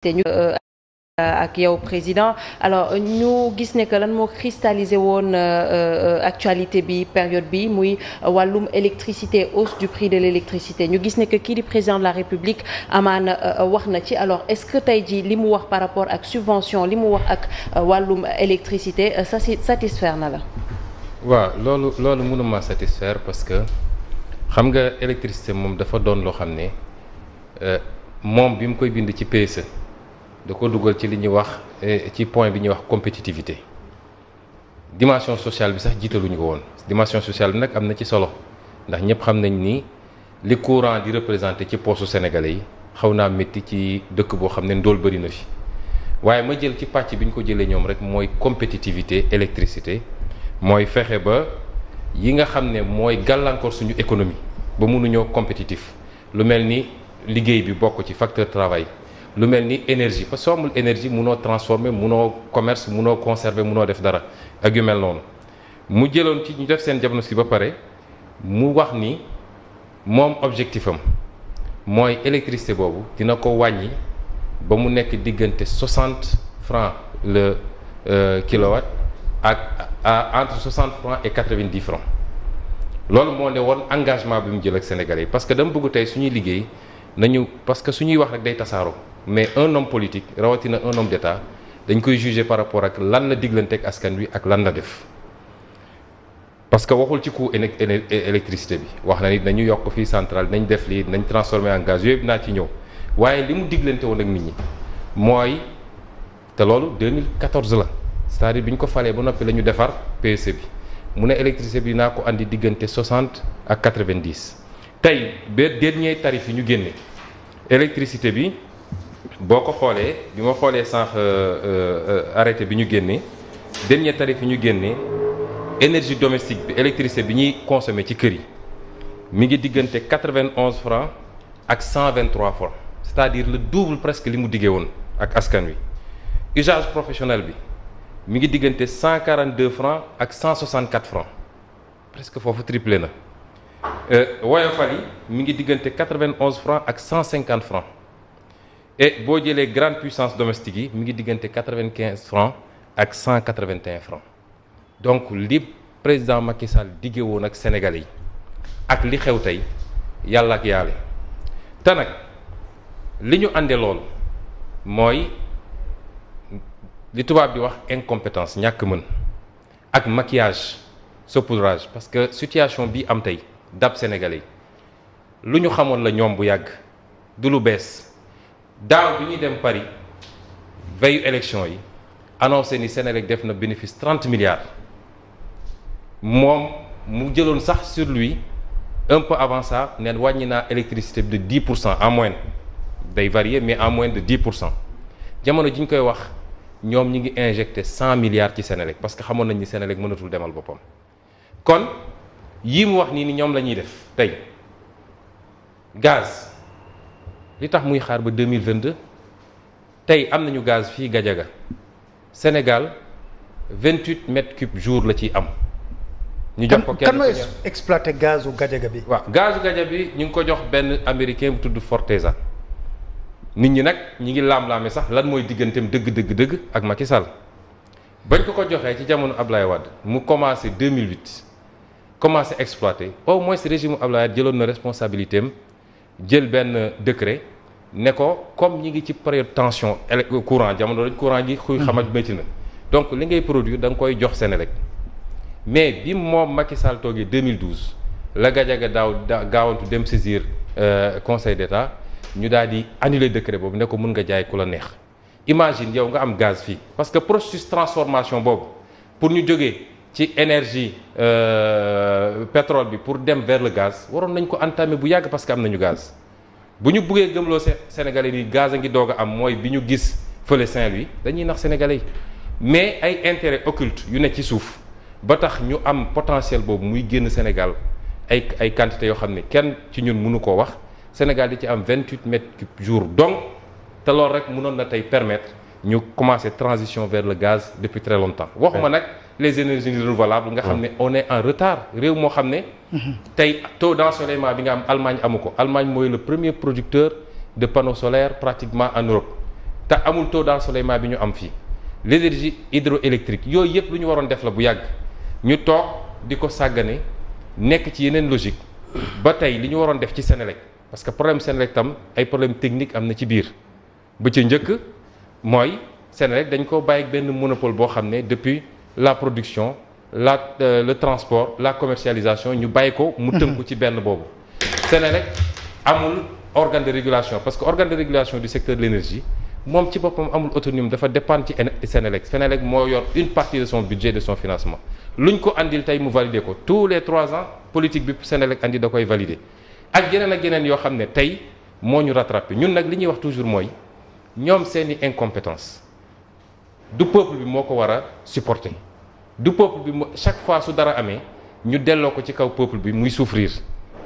te ñu ak yow président alors ñu gis ne que lan moo cristallisé woon actualité bi période bi muy wàllum électricité hausse du prix de l'électricité ñu gis ne que kii di président de la République amaana wax na ci alors est-ce que tey jii li mu wax par rapport ak subvention li mu wax ak wàllum électricité satisfaire na la. waaw loolu mënuma satisfaire parce que xam nga électricité moom dafa doon loo xam ne moom bi mu koy bind ci PSE da ko dugal ci li ñuy wax ci point bi ñuy wax compétitivité dimension sociale bi sax jiitaluñu ko woon dimension sociale bi nag am na ci solo ndax ñëpp xam nañ ni li courant di représenté ci poosu sénégalais yi xaw naa métti ci dëkk boo xam ne ndóol bëri na fi waaye ma jël ci pàcc bi ñu ko jëlee ñoom rek mooy compétitivité électricité mooy fexe ba yi nga xam ne mooy gàllankoor suñu économie ba mënuñoo compétitif lu mel ni liggéey bi bokk ci facteur travail lu mel ni énergie parce que soo amul énergie munoo transformer munoo commerce munoo conserver munoo def dara ak yu mel noonu mu jëloon ci ñu def seen diagnostic ba pare mu wax ni moom objectif am mooy électricité boobu dina ko wàññi ba mu nekk diggante 60 francs le kilowatt ak entre 60 francs et 90 francs loolu moo ne woon engagement bi mu jël ak Sénégalais yi parce que dama bëgg tey suñuy liggéey nañu parce que suñuy wax rek day tasaaroo mais un homme politique rawatina un homme d'État dañ koy juger par rapport ak lan la diglante ak askan wi ak lan la def parce que waxul ci coût électricité bi wax na ni nañu yokk fii centrale nañ def lii nañ transformer en gaz yooyu naa ci ñëw waaye li mu diglante woon ak nit ñi mooy te loolu 2014 la c'est-à-dire bi ñu ko falee ba noppi la ñu defar PSE bi mu ne électricité bi naa ko andi diggante 60 ak 90 tey ba dernier tarif yi ñu génne électricité bi boo ko xoolee bi ma xoolee sànq arrêté bi ñu génne dernier tarif yi ñu génne énergie domestique bi électricité bi ñuy consommer ci kër yi mi ngi diggante 91 francs ak 123 francs c'est-à-dire le double presque li mu diggee woon ak askan wi usage professionnel bi mi ngi diggante 142 francs ak 164 francs presque foofu triplé na woyofal yi mi ngi diggante 91 francs ak 150 francs et boo jëlee grande puissance domestique yi mi ngi diggante 95 francs ak 181 francs donc li président Macky Sall diggee woon ak Sénégalais yi ak li xew tey yàlla ak yàlla te nag li ñu àndee loolu mooy li tubaab di wax incompétence ñàkk mën ak maquillage saupoudrage parce que situation bi am tey dab Sénégalais yi lu ñu xamoon la ñoom bu yàgg du lu bees daaw bi ñuy dem Paris veille élection yi annoncé ni Sénélec def na bénéfice 30 milliards moom mu jëloon sax sur lui un peu avant ça ne wàññi naa électricité bi de 10% en moyenne day varier mais en moyenne de 10% jamono ji ñu koy wax ñoom ñi ngi injecté 100 milliards ci Sénélec parce que xamoon nañ ni Sénélec mënatul demal boppam kon yii mu wax nii ni ñoom la ñuy def tey gaz li tax muy xaar ba 2022 tey am nañu gaz fii Gadiaga Sénégal 28 mètres cubes jour la ciy am. ñu jox ko kenn kan mooy exploité gazu Gadiaga bi. waaw gazu Gadiaga bi ñu ngi ko jox benn américain bu tudd Forteza nit ñi nag ñi ngi laam-laame sax lan mooy digganteem dëgg ak Macky Sall bañ ko joxee ci jamono Ablaye Wade mu commencé 2008 commencé exploité au moins régime Ablaye Wade jëloon na responsabilité am jël benn décret ne ko comme ñi ngi ci période tension courant jamono dañ courant gi xuy xamat métti na donc li ngay produire da nga koy jox Sénélec mais bi moom Macky Sall toogee 2012 la Gadiaga gaawantu dem saisir conseil d'État ñu daal di annuler décret boobu ne ko mën nga jaay ku la neex imagine yow nga am gaz fii parce que processus transformation boobu pour ñu jógee ci énergie pétrole bi pour dem vers le gaz waroon nañ ko entamer bu yàgg parce que am nañu gaz bu ñu buggee gëmloo Sénégalais yi gaz a ngi doog a am mooy bi ñu gis fële Saint-Louis dañuy nax Sénégalais yi mais ay intérêt occulte yu ne ci suuf ba tax ñu am potentiel boobu muy génn Sénégal ay quantité yoo xam ne kenn ci ñun mënu koo wax Sénégal di ci am 28 mètres cubes jour donc te loolu rek mënoon na tey permettre ñu commencer transition vers le gaz depuis très longtemps waxuma nag les énergies renouvelables nga xam ne on est en retard réew moo xam ne tey taux d'ensoleillement bi nga am Allemagne amu ko Allemagne mooy le premier producteur de panneaux solaires pratiquement en Europe te amul taux d'ensoleillement bi ñu am fii l'énergie hydroélectrique yooyu yëpp lu ñu waroon def la bu yàgg ñu toog di ko sàggane nekk ci yeneen logique ba tey li ñu waroon def ci Senelec parce que problème Senelec tam ay problème technique am na ci biir ba ci njëkk mooy Senelec dañ ko bàyyi benn monopole boo xam ne depuis la production le transport la commercialisation ñu bàyyi ko mu tënku ci benn boobu Senelec amul organe de régulation parce que organe de régulation du secteur de l'énergie moom ci boppam amul autonomie dafa dépendre ci Senelec Senelec moo yor une partie de son budget de son financement luñ ko andil tey mu valider ko tous les 3 ans politique bi Senelec andi da koy valider ak yeneen yoo xam ne tey moo ñu rattrapé ñun nag li ñuy wax toujours mooy ñoom seeni incompétence du peuple bi moo ko war a supporter du peuple bi chaque fois su dara amee ñu delloo ko ci kaw peuple bi muy souffrir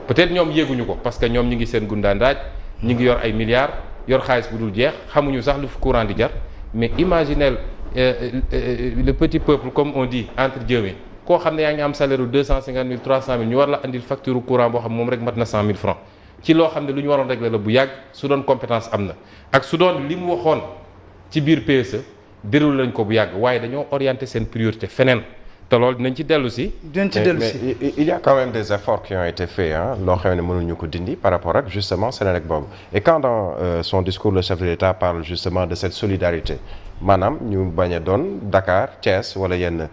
peut-être ñoom yéeguñu ko parce que ñoom ñi ngi seen gundaandaaj ñi ngi yor ay milliards yor xaalis bu dul jeex xamuñu sax lu fi courant di jar mais imaginez le petit peuple comme on dit entre guillemets koo xam ne yaa ngi am salaire u 250 000 300 000 ñu war la andil facture courant boo xam moom rek mat na 100 000 francs ci loo xam ne lu ñu waroon régler la bu yàgg su doon compétence am na ak su doon li mu waxoon ci biir PSE déroulé lañ ko bu yàgg waaye dañoo orienté seen priorité feneen te loolu dinañ ci dellu si. mais il y a quand même des efforts qui ont été faits loo xam ne mënuñu ko dindi par rapport ak justement Senelec boobu et quand dans son discours le chef de l'État parle justement de cette solidarité maanaam ñu bañ a doon Dakar Thiès wala yenn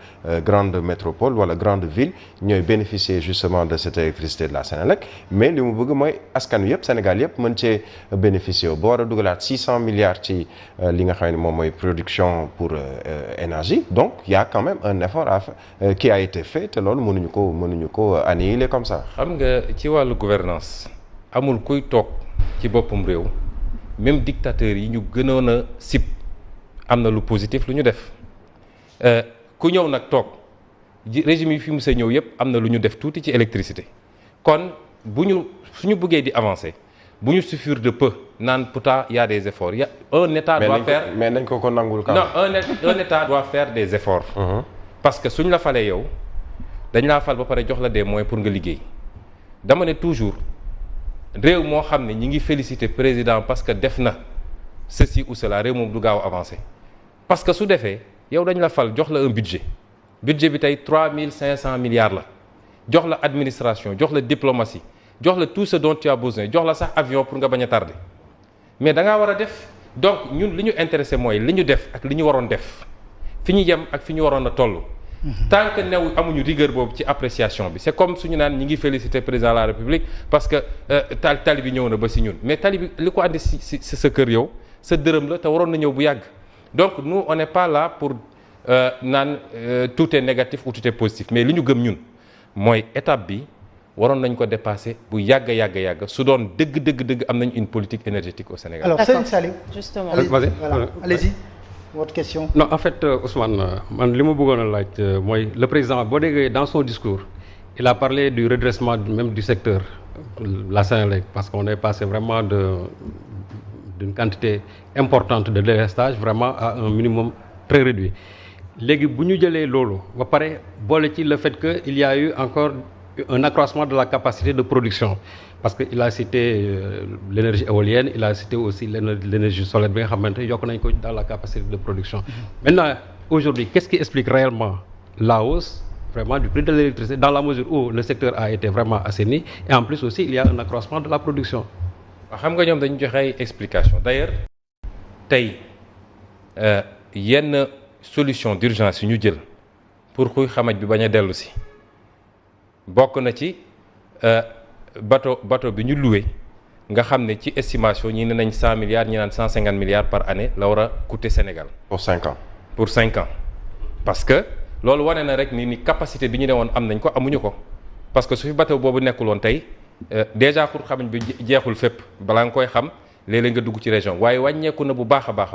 grande métropole wala grande ville ñooy bénéficier justement de cette électricité de la Senelec mais li mu bëgg mooy askan wi yëpp Sénégal yëpp mën cee bénéficier wu boo war a dugalaat 600 milliards ci li nga xam ne moom mooy production pour énergie donc il y a quand même un effort qui a été fait te loolu mënuñu ko annihiler comme ça. xam nga ci wàllu gouvernance amul kuy toog ci boppam réew même dictateurs yi ñu gënoon a sib am na lu positif lu ñu def ku ñëw nag toog régime yi fi mu sa ñëw yëpp am na lu ñu def tuuti ci électricité kon suñu bëggee di avancer bu ñu suffire de peu naan pourtant y a des efforts y a un état doit faire mais nañ ko nangul quand non un état doit faire des efforts parce que suñ la falee yow dañ laa fal ba pare jox la des moyens pour nga liggéey dama ne toujours réew moo xam ne ñi ngi féliciter président parce que def na ceci ou cela réew moom du gaaw avancer parce que su defee yow dañ la fal jox la un budget bi tey 3500 milliards la jox la administration jox la diplomatie jox la tout ce dont tu as besoin jox la sax avion pour nga bañ a tarder mais da ngaa war a def donc ñun li ñu intéressé mooy li ñu def ak li ñu waroon def fi ñu yem ak fi ñu waroon a toll. tant que new amuñu rigueur boobu ci appréciation bi c'est comme suñu naan ñi ngi féliciter président de la République parce que tali bi ñëw na ba si ñun mais tali bi li ko andi si sa kër yow sa dërëm la te waroon na ñëw bu yàgg donc nous on n'est pas là pour naan tout est négatif ou tout est positif mais li ñu gëm ñun mooy étape bi waroon nañ ko dépasser bu yàgg su doon dëgg am nañ une politique énergétique au Sénégal. Alors Serigne Saliou justement allez-y votre question. Non en fait Ousmane man li ma bëggoon a laaj mooy le président boo déggee dans son discours il a parlé du redressement même du secteur la Senelec parce qu'on est passé vraiment d'une quantité importante de délestage vraiment à un minimum très réduit léegi bu ñu jëlee loolu ba pare boole ci le fait que il y a eu encore un accroissement de la capacité de production parce que il a cité l'énergie éolienne il a cité aussi l'énergie solaire bi nga xamante yokk nañ ko dans la capacité de production maintenant aujourd'hui qu'est-ce qui explique réellement la hausse vraiment du prix de l'électricité dans la mesure où le secteur a été vraiment assaini et en plus aussi il y a un accroissement de la production. xam nga ñoom dañu joxe ay explications d'ailleurs tey yenn solution d'urgence yu ñu jël pour kuy xamaj bi bañ a dellu si bokk na ci bateau bi ñu loué nga xam ne ci estimation ñi ne nañ 100 milliards ñi naan 150 milliards par année la war a coûter Sénégal. pour 5 ans. pour 5 ans parce que loolu wane na rek ni capacité bi ñu ne woon am nañ ko amuñu ko parce que su fi bateau boobu nekkul woon tey déjà pour xamañ bi jeexul fépp balaa nga koy xam léeg-léeg nga dugg ci région waaye wàññeeku na bu baax a baax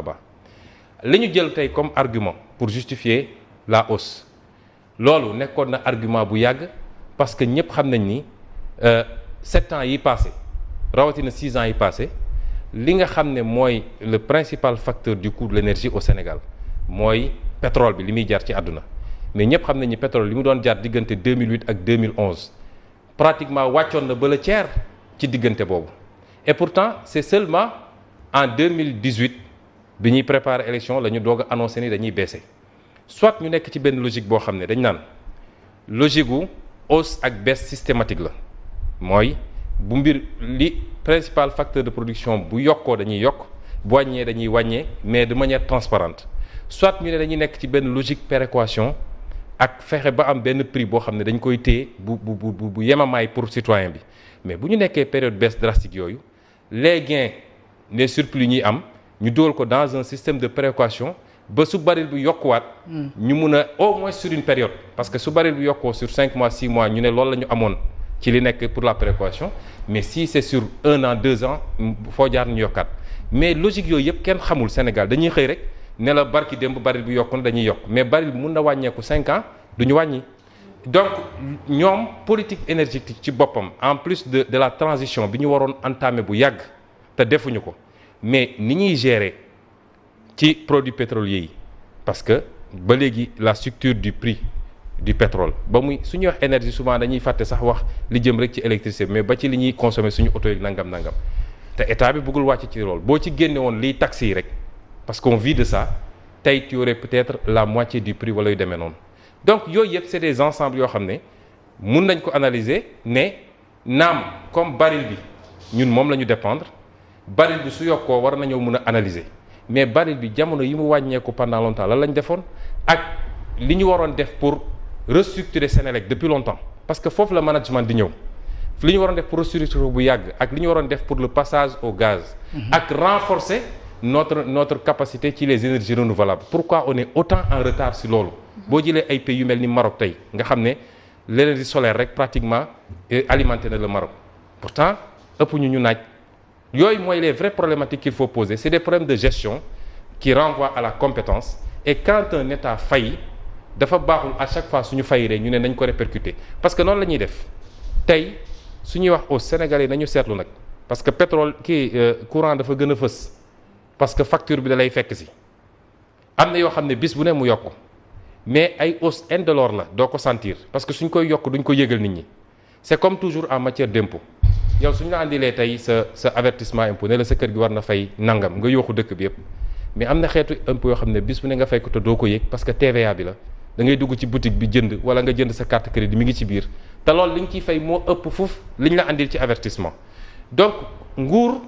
li ñu jël tey comme argument pour justifier la hausse loolu nekkoon na argument bu yàgg parce que ñëpp xam nañ ni 7 ans yi passé rawatina 6 ans yi passé li nga xam ne mooy le principal facteur du coût de l'énergie au Sénégal mooy pétrole bi li muy jar ci àdduna mais ñëpp xam nañ ni pétrole li mu doon jar diggante 2008 ak 2011 pratiquement wàccoon na ba le tiers ci diggante boobu et pourtant c'est seulement en 2018 bi ñuy préparer élection la ñu doog a annoncé ni dañuy baisser soit ñu nekk ci benn logique boo xam ne dañ naan logique gu hausse ak baisse systématique la mooy bu mbir li principal facteur de production bu yokkoo dañuy yokk bu wàññee dañuy wàññee mais de manière transparente soit ñu ne dañuy nekk ci benn logique péréquation ak fexe ba am benn prix boo xam ne dañ koy téye bu yemamaay pour citoyen bi mais bu ñu nekkee période baisse drastique yooyu les gains les surplus ñuy am ñu dugal ko dans un système de péréquation ba su baril bi yokkuwaat ñu mun a au moins sur une période parce que su baril bi yokkoo sur 5 mois 6 mois ñu ne loolu la ñu amoon ci li nekk pour la péréquation mais si c'est sur 1 an 2 ans foo jaar ñu yokkaat mais logique yooyu yëpp kenn xamul Sénégal dañuy xëy rek ne la barki démb baril bi yokku na dañuy yokk mais baril bi mun na wàññeeku 5 ans du ñu wàññi donc ñoom politique énergétique ci boppam en plus de la transition bi ñu waroon entamer bu yàgg te defuñu ko mais ni ñuy gérer ci produits pétroliers yi parce que ba léegi la structure du prix du pétrole ba muy su ñuy wax énergie souvent dañuy fàtte sax wax li jëm rek ci électricité mais ba ci li ñuy consommer suñu auto yi nangam te état bi bëggul wàcc ci loolu boo ci génne woon liy taxes yi rek parce qu'on vit de ça tey tu aurais peut-être la moitié du prix wala yu demee noonu donc yooyu yëpp c'est des ensembles yoo xam ne mun nañ ko analyser ne naam comme baril bi ñun moom la ñu dépendre baril bi su yokkoo war nañoo mun a analyser mais baril bi jamono yi mu wàññeeku pendant longtemps lan lañ defoon ak li ñu waroon def pour restructurer Senelec depuis longtemps parce que foofu la management di ñëw li ñu waroon def pour restructurer bu yàgg ak li ñu waroon def pour le passage au gaz ak renforcer notre capacité ci les énergies renouvelables pourquoi on est autant en retard si loolu boo jëlee ay pays yu mel ni Maroc tey nga xam ne l'énergie solaire rek pratiquement alimenté na le Maroc pourtant ëpp ñu naaj yooyu mooy les vraies problématiques qu'il faut poser c'est des problèmes de gestion qui renvoient à la compétence et quand un État faillit dafa baaxul à chaque fois suñu fayiree ñu ne nañ ko répercuter parce que noonu la ñuy def tey suñuy wax au Sénégalais nañu seetlu nag parce que pétrole courant dafa gën a fës parce que facture bi da lay fekk si am na yoo xam ne bis bu ne mu yokk mais ay hausse indolore la doo ko sentir parce que suñ koy yokk duñ ko yëgal nit ñi c'est comme toujours en matière d'impôt yow suñu la andilee tey sa avertissement impôt ne la sa kër gi war na fay nangam nga yooxu dëkk bi yëpp mais am na xeetu impôt yoo xam ne bis bu ne nga fay ko te doo ko yëg parce que TVA bi la da ngay dugg ci boutique bi jënd wala nga jënd sa carte crédit mi ngi ci biir te loolu li ñu ciy fay moo ëpp foofu li ñu la andil ci avertissement donc nguur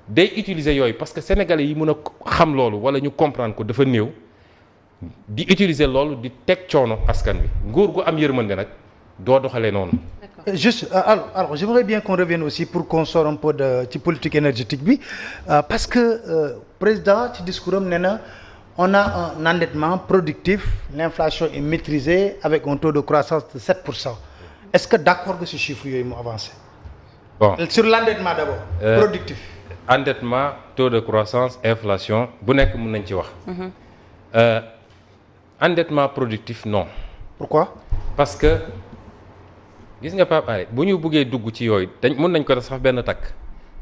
day utiliser yooyu parce que sénégalais yi mën a xam loolu wala ñu comprendre ko dafa néew di utiliser loolu di teg coono askan wi nguur gu am yërmande nag doo doxalee noonu. Juste alors j'aimerais bien qu'on revienne aussi pour qu'on sorte un peu de ci politique énergétique bi parce que président ci discours am nee na on a un endettement productif l'inflation est maîtrisée avec un taux de croissance de 7%. Est-ce que d'accord nga ci chiffres yooyu mu avancé. Bon sur l'endettement d'abord. Productif. Endettement taux de croissance inflation bu nekk mën nañ ci wax. Endettement productif non. Pourquoi? Parce que gis nga Pape Alé bu ñu bëggee dugg ci yooyu dañ mën nañ ko def sax benn takk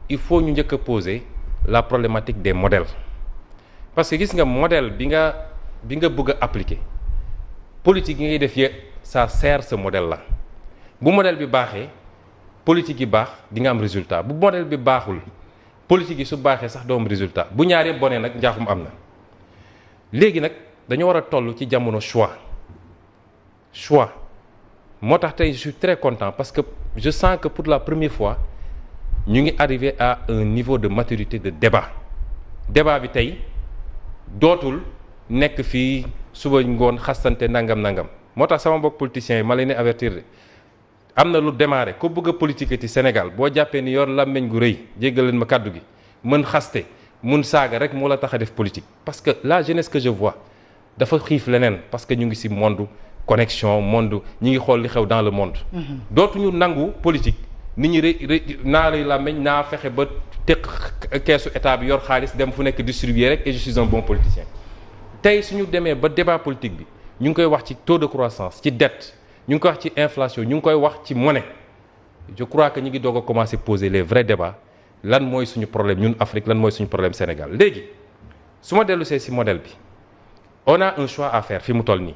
il faut ñu njëkk a poser la problématique des modèles parce que gis nga modèle bi nga bëgg a appliquer politique yi ngay def yëpp ça sert ce modèle là bu modèle bi baaxee politique yi baax di nga am résultat bu modèle bi baaxul politique yi su baaxee sax doo am résultat bu ñaar yëpp bonee nag njaaxum am na léegi nag dañu war a toll ci jamono choix moo tax tey je suis très content parce que je sens que pour la première fois ñu ngi arrivé à un niveau de maturité de débat bi tey dootul nekk fii suba ngoon xastante nangam moo tax sama mbokk politiciens yi ma leen di avertir de am na lu démarré ko bëgg a politique ci Sénégal boo jàppee ni yor làmmeñ gu rëy jéggal leen ma kàddu gi mën xaste mun saaga rek moo la tax a def politique parce que la jeunesse que je vois dafa xiif leneen parce que ñu ngi ci monde connexion monde ñi ngi xool li xew dans le monde dootuñu nangu politique nit ñi naa lay làmmeñ naa fexe ba teq keesu état bi yor xaalis dem fu nekk distribuer rek et je suis un bon politicien tey suñu demee ba débat politique bi ñu ngi koy wax ci taux de croissance ci dette ñu ngi koy wax ci inflation ñu ngi koy wax ci monnaie je crois que ñu ngi doog a commencer poser les vrais débats lan mooy suñu problème ñun Afrique lan mooy suñu problème Sénégal léegi su ma dellu see ci modèle bi on a un choix à faire fi mu toll nii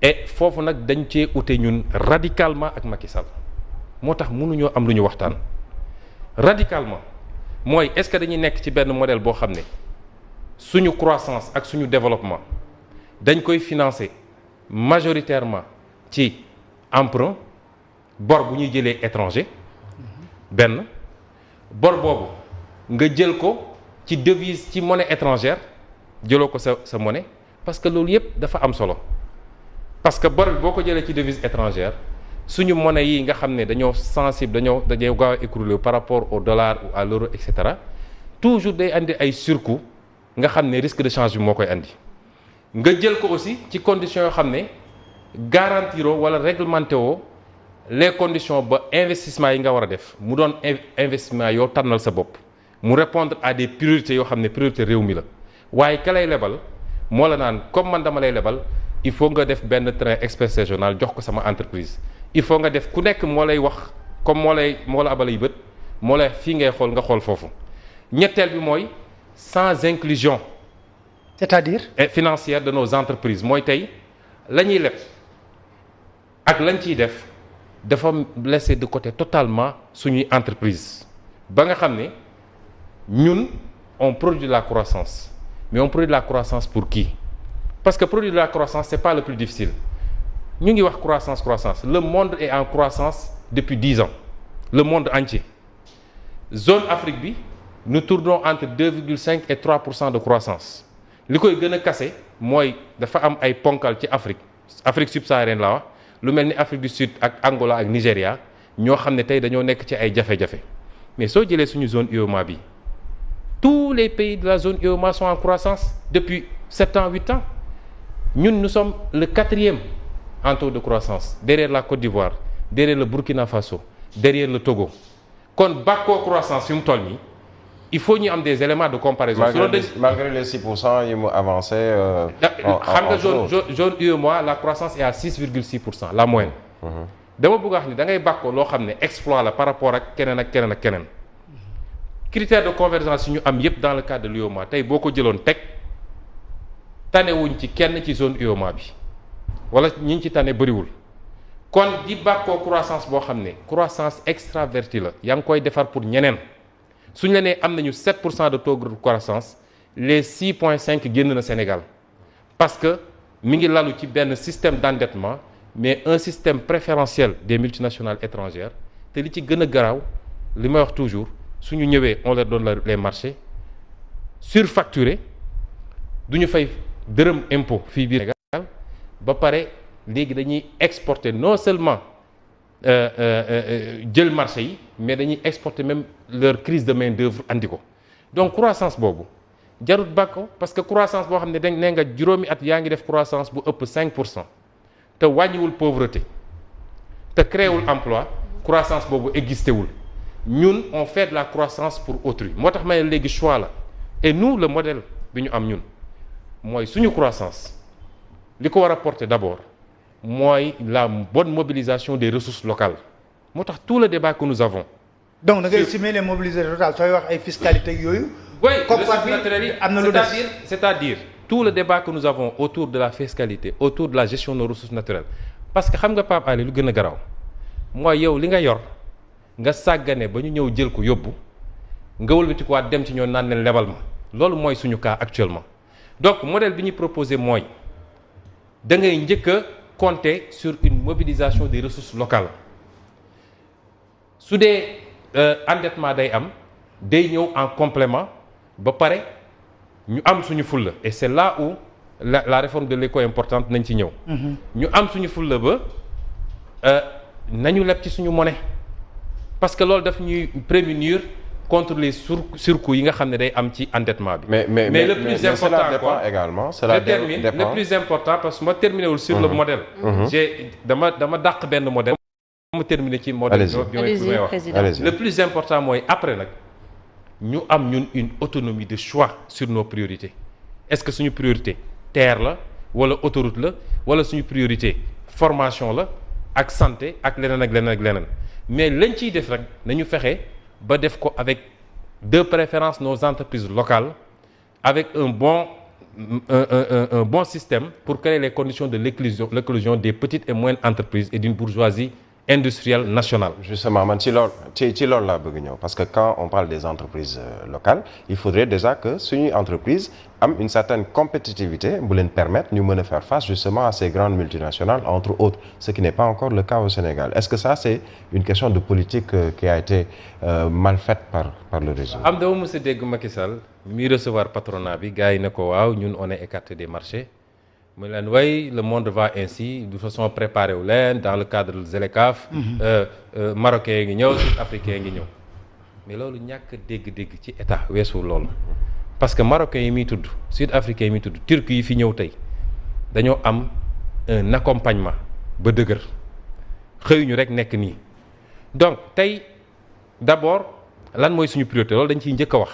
et foofu nag dañ cee ute ñun radicalement ak Macky Sall moo tax mënuñoo am lu ñu waxtaan radicalement mooy est-ce que dañuy nekk ci benn modèle boo xam ne suñu croissance ak suñu développement dañ koy financer majoritairement ci emprunt bor bu ñuy jëlee étranger benn bor boobu nga jël ko ci devise ci monnaie étrangère jëloo ko sa monnaie parce que loolu yépp dafa am solo parce que bor bi boo ko jëlee ci devise étrangère suñu monnaie yi nga xam ne dañoo sensible dañoo gaaw a écrouler par rapport au dollar ou à l'euro et cetera toujours day andi ay surcoût nga xam ne risque de change bi moo koy andi nga jël ko aussi ci conditions yoo xam ne garantiroo wala réglementé woo les conditions ba investissement yi nga war a def mu doon investissement yoo tànnal sa bopp mu répondre à des priorités yoo xam ne priorité réew mi la waaye ka lay lebal moo la naan comme man dama lay lebal il faut nga def benn train express régional jox ko sama entreprise il faut nga def ku nekk moo lay wax comme moo la abalay bët moo lay fii ngay xool nga xool foofu ñetteel bi mooy sans inclusion c'est-à-dire financière de nos entreprises mooy tey la ñuy leb ak lañ ciy def dafa laisser de côté totalement suñuy entreprise ba nga xam ne ñun on produit de la croissance mais on produit de la croissance pour qui? Parce que produire de la croissance c'est pas le plus difficile ñu ngi wax croissance le monde est en croissance depuis 10 ans le monde entier zone Afrique bi nous tournons entre 2,5 et 3% de croissance li koy gën a kase mooy dafa am ay ponkal ci Afrique subsaharienne la wax lu mel ni Afrique du Sud ak Angola ak Nigéria ñoo xam ne tey dañoo nekk ci ay jafe-jafe mais soo jëlee suñu zone UEMOA bi tous les pays de la zone UEMOA sont en croissance depuis 7 ans 8 ans ñun nous sommes le 4e en taux de croissance derrière la Côte d'Ivoire derrière le Burkina Faso derrière le Togo kon bàkkoo croissance yu mu toll nii il faut ñu am des éléments de comparaison. malgré les 6% yi mu avancé. xam nga zone UEMOA la croissance est à 6,6% la moyenne. dama bëgg a wax ni da ngay bàkkoo loo xam ne exploit la par rapport ak keneen ak keneen ak keneen. critères de convergence yi ñu am yépp dans le cadre de l'UEMOA tey boo ko jëloon teg tanewuñ ci kenn ci zone UEMOA bi wala ñi ci tane bëriwul kon di bàkkoo croissance boo xam ne croissance extravertie la yaa ngi koy defar pour ñeneen. suñu la nee am nañu 7% de taux de croissance les 6,5 génn na Sénégal parce que mi ngi lalu ci benn système d'endettement mais un système préférentiel des multinationales étrangères te li ci gën a garaaw li may wax toujours suñu ñëwee on leur donne les marchés surfacturés du ñu fay dërëm impôt fii biir Sénégal ba pare léegi dañuy exporter non seulement jël marché yi mais dañuy exporter même leur crise de main d'œuvre andi ko donc croissance boobu jarut bàkko parce que croissance boo xam ne dañ nee nga juróomi at yaa ngi def croissance bu ëpp 5% te wàññiwul pauvreté te créewul emploi croissance boobu existé wul ñun on fait de la croissance pour autrui moo tax ma ne léegi choix la et nous le modèle bi ñu am ñun mooy suñu croissance li ko war a porter d'abord mooy la bonne mobilisation des ressources locales moo tax tout le débat que nous avons. donc da ngay estimer les mobilisations locales sooy wax ay fiscalité ak yooyu. oui ressources naturelles yi am na lu des c'est-à-dire tout le débat que nous avons autour de la fiscalité autour de la gestion de nos ressources naturelles parce que xam nga Pape Alé lu gën a garaaw mooy yow li nga yor nga sàggane ba ñu ñëw jël ko yóbbu nga wëlbati ko waat dem ci ñoo naan leen lebal ma loolu mooy suñu cas actuellement donc modèle bi ñu proposé mooy da ngay njëkk a compter sur une mobilisation des ressources locales su dee endettement day am day ñëw en complément ba pare ñu am suñu fulla et c'est là où la réforme de l'éco importante nañ ci ñëw ñu am suñu fulla ba nañu leb ci suñu monnaie parce que loolu daf ñuy prémunir contre les surcoûts yi nga xam ne day am ci endettement bi. mais le plus important quoi également le plus important parce que ma terminé wul sur le modèle. dama dàq benn modèle. ma terminé ci modèle bi may wax le plus important mooy après nag ñu am ñun une autonomie de choix sur nos priorités est-ce que suñu priorité terre la wala autoroute la wala suñu priorité formation la ak santé ak leneen ak leneen ak leneen mais lañ ciy def rek nañu fexe ba def ko avec de préférence nos entreprises locales avec un bon système pour créer les conditions de l'éclosion des petites et moyennes entreprises et d'une bourgeoisie industrielle nationale. Justement man ci loolu laa bëgg ñëw parce que quand on parle des entreprises locales il faudrait déjà que suñuy entreprise am une certaine compétitivité bu leen permettre ñu mën a faire face justement à ces grandes multinationales entre autres, ce qui n'est pas encore le cas au Sénégal. Est-ce que ça c'est une question de politique qui a été mal faite par le régime? am dama mës a dégg Macky Sall mi recevoir patronat bi gars yi ne ko waaw ñun on est écarté des marchés. mu leen way le monde va ainsi de façon préparé wu leen dans le cadre de ZLECAf. Marocains yi ngi ñëw sud-africains yi ngi ñëw mais loolu ñàkk dégg-dégg ci état weesu loolu parce que marocains yi muy tudd sud-africains yi muy tudd turcs yi fi ñëw tey dañoo am un accompagnement ba dëgër xëyuñu rek nekk nii donc tey d'abord lan mooy suñu priorité loolu dañ ciy njëkk a wax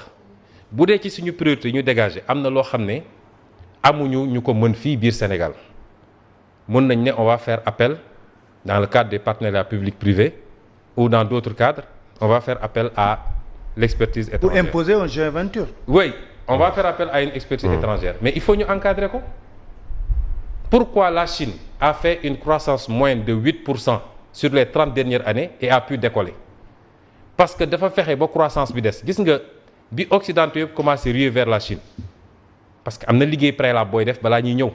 bu dee ci suñu priorité ñu dégager am na loo xam ne. amuñu ñu ko mën fii biir Sénégal mën nañ ne on va faire appel dans le cadre des partenariats publics-privés ou dans d'autres cadres on va faire appel à l'expertise étrangère. Pour imposer un joint venture. Oui, on va faire appel à une expertise étrangère mais il faut ñu encadrer ko. Pourquoi la Chine a fait une croissance moyenne de 8% sur les 30 dernières années et a pu décoller? Parce que dafa fexe ba croissance bi des gis nga bi occidentaux yëpp commencé ruer vers la Chine. Parce que am na liggéey préalable booy def balaa ñuy ñëw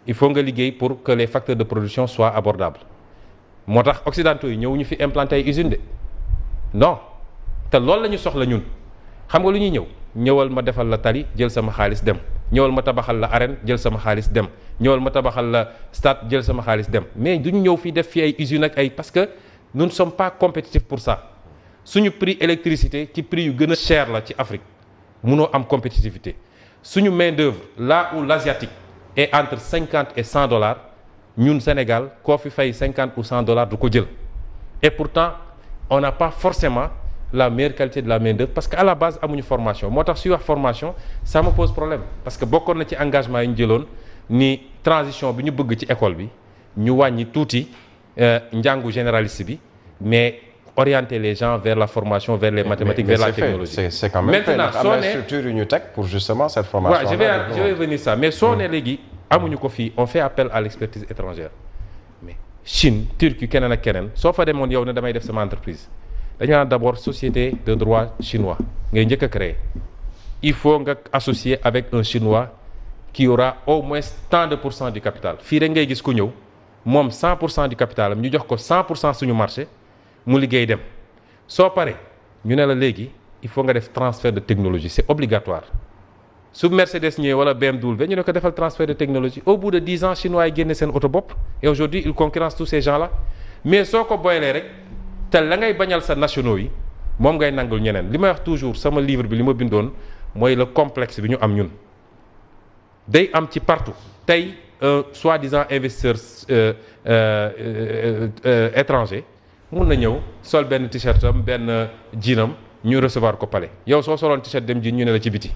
il faut nga liggéey pour que les facteurs de production soient abordables moo tax occidentaux yi ñëw ñu fi implanter ay usines de non te loolu la ñu soxla ñun xam nga lu ñuy ñëwal ma defal la tali jël sama xaalis dem ñëwal ma tabaxal la arène jël sama xaalis dem ñëwal ma tabaxal la stade jël sama xaalis dem mais duñu ñëw fii def fii ay usines ak ay parce que nous ne sommes pas compétitifs pour ça suñu prix électricité ci prix yu gën a cher la ci Afrique munoo am compétitivité. suñu main d'œuvre là où l'asiatique est entre 50 et 100 dollars ñun Sénégal koo fi fay 50 ou 100 dollars du ko jël et pourtant on n'a pas forcément la meilleure qualité de la main d'œuvre parce que à la base amuñu formation moo tax suy wax formation ça me pose problème parce que bokkoon na ci engagement yi ñu jëloon ni transition bi ñu bëgg ci école bi ñu wàññi tuuti njàngu généraliste bi mais orienter les gens vers la formation, vers les mathématiques, vers la technologie. C'est quand même maintenant soo ne structure Unitech pour justement cette formation. Ouais, je vais venir ça mais soo ne léegi amuñu ko fii on fait appel à l'expertise étrangère mais Chine Turquie keneen ak keneen soo fa demoon yow ne damay def sama entreprise dañu naan d'abord société de droit chinois ngay njëkk a créer il faut nga associer avec un chinois qui aura au moins tant de % du capital fii rek ngay gis ku ñëw moom 100% du capital am ñu jox ko 100% suñu marché. mu liggéey dem soo paree ñu ne la léegi il faut nga def transfert de technologie c'est obligatoire su Mercedes ñëwee wala BMW ñu ne ko defal transfert de technologie au bout de 10 ans chinois yi génne seen oto bopp et aujourd'hui ils concurrencent tous ces gens-là mais soo ko boyalee rek te la ngay bañal sa nationaux yi moom ngay nangul ñeneen li may wax toujours sama livre bi li ma bindoon mooy le complexe bi ñu am ñun day am ci partout tey soi-disant investisseur étranger mun na ñëw sol benn t-shirt am benn jeanam ñu recevoir ko palais yow soo soloon t-shirt dem jean ñu ne la ci biti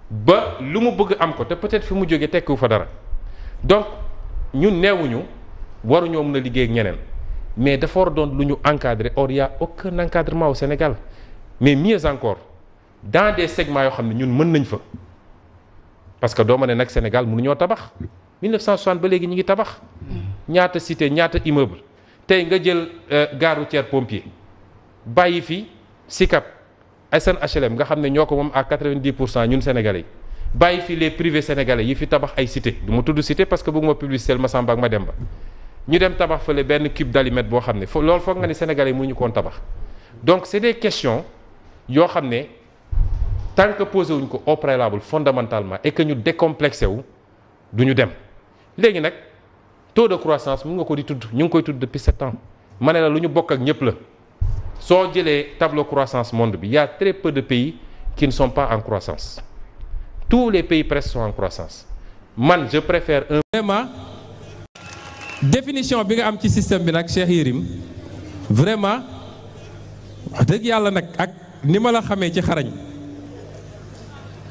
ba lu mu bëgg am ko te peut-être fi mu jógee tekkiwu fa dara donc ñun neewuñu waruñoo mën a liggéey ak ñeneen mais dafa war a doon lu ñu encadrer or y a aucun encadrement au Sénégal mais mieux encore dans des segments yoo xam ne ñun mën nañ fa parce que doo ma ne nag Sénégal mënuñoo tabax 1960 ba léegi ñu ngi tabax ñaata cité ñaata immeuble tey nga jël gare routière Pompier bàyyi fi SICAP SN HLM nga xam ne ñoo ko moom à 90% ñun sénégalais yi bàyyi fi les privés sénégalais yi fi tabax ay cité du ma tudd cité parce que bëgguma publicité Massamba ak Mademba ñu dem tabax fële benn cube d'alimètre boo xam ne loolu foog nga ni sénégalais yi mënuñu koon tabax donc c'est des questions yoo xam ne tant que posé wuñ ko au préalable fondamentalement et que ñu décomplexé wu du ñu dem léegi nag taux de croissance mun nga ko di tudd ñu ngi koy tudd depuis 7 ans ma ne la lu ñu bokk ak ñëpp la soo jëlee tableau croissance monde bi y a très peu de pays qui ne sont pas en croissance tous les pays presque sont en croissance man je préfère un. Vraiment définition bi nga am ci système bi nag Cheikh Yérim vraiment wax dëgg yàlla nag ak ni ma la xamee ci xarañ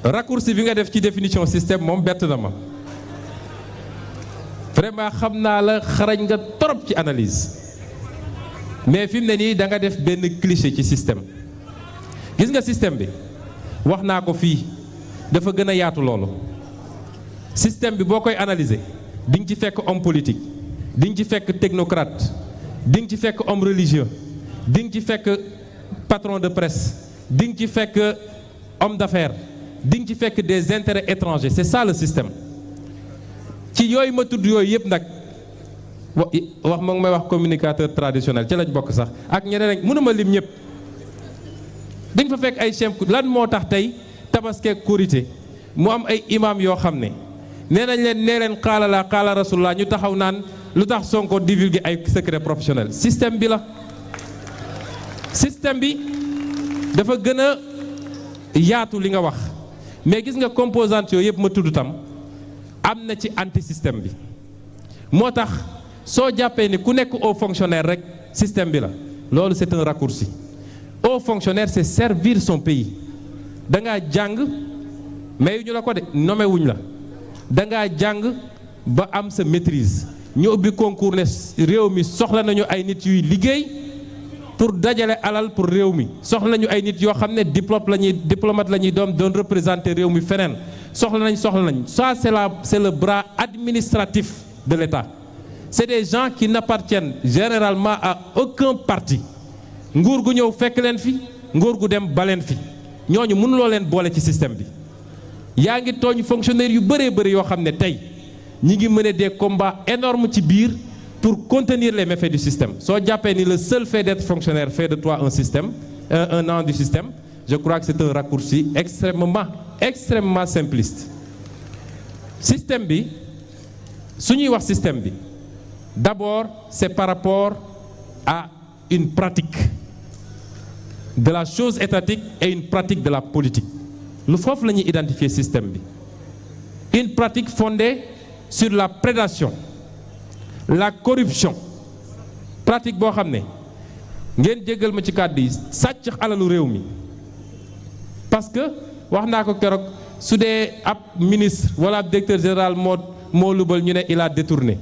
raccourci bi nga def ci définition système moom bett na ma. vraiment xam naa la xarañ nga trop ci analyse mais fi mu ne nii da nga def benn cliché ci système gis nga système bi wax naa ko fii dafa gën a yaatu loolu système bi boo koy analyser di nga ci fekk homme politique di nga ci fekk technocrate di nga ci fekk homme religieux di nga ci fekk patron de presse di nga ci fekk homme d'affaires di nga ci fekk des intérêts étrangers c'est ça le système ci yooyu ma tudd yooyu yëpp nag wax ma ngi may wax communicateur traditionnel ci lañ bokk sax ak ñeneen rek mënuma lim ñëpp di nga fa fekk ay chef lan moo tax tey tabaskeek korité mu am ay imam yoo xam ne nee nañ leen nee leen xaala laa xaala rasulullah ñu taxaw naan lu tax Sonko divulguer ay secret professionnel système bi la système bi dafa gën a yaatu li nga wax mais gis nga composante yooyu yëpp ma tudd tam am na ci anti système bi moo tax soo jàppee ni ku nekk haut fonctionnaire rek système bi la loolu c'est un raccourci haut fonctionnaire c'est servir son pays da ngaa jàng mais ñu la ko de nommé wuñ la da ngaa jàng ba am sa maîtrise ñu ubbi concours ne réew mi soxla nañu ay nit yuy liggéey pour dajale alal pour réew mi soxla nañu ay nit yoo xam ne diplomate la ñuy doon représenter réew mi feneen soxla nañ ça c'est le bras administratif de l'État c'est des gens qui n'appartiennent généralement à aucun parti nguur gu ñëw fekk leen fi nguur gu dem baleen fi ñooñu mënuloo leen boole ci système bi yaa ngi tooñ fonctionnaires yu bëree bëri yoo xam ne tey ñi ngi mener des combats énormes ci biir pour contenir les méfaits du système soo jàppee ni le seul fait d'être fonctionnaire fait de toi un système un an du système je crois que c'est un raccourci extrêmement simpliste système bi su ñuy wax système bi d'abord c'est par rapport à une pratique de la chose étatique et une pratique de la politique lu foofu la ñuy identifier système bi une pratique fondée sur la prédation la corruption pratique boo xam ne ngeen jéggal ma ci kàddu yi sàcc alalu réew mi parce que wax naa ko keroog su dee ab ministre wala ab directeur général moo lubal ñu ne il a détourné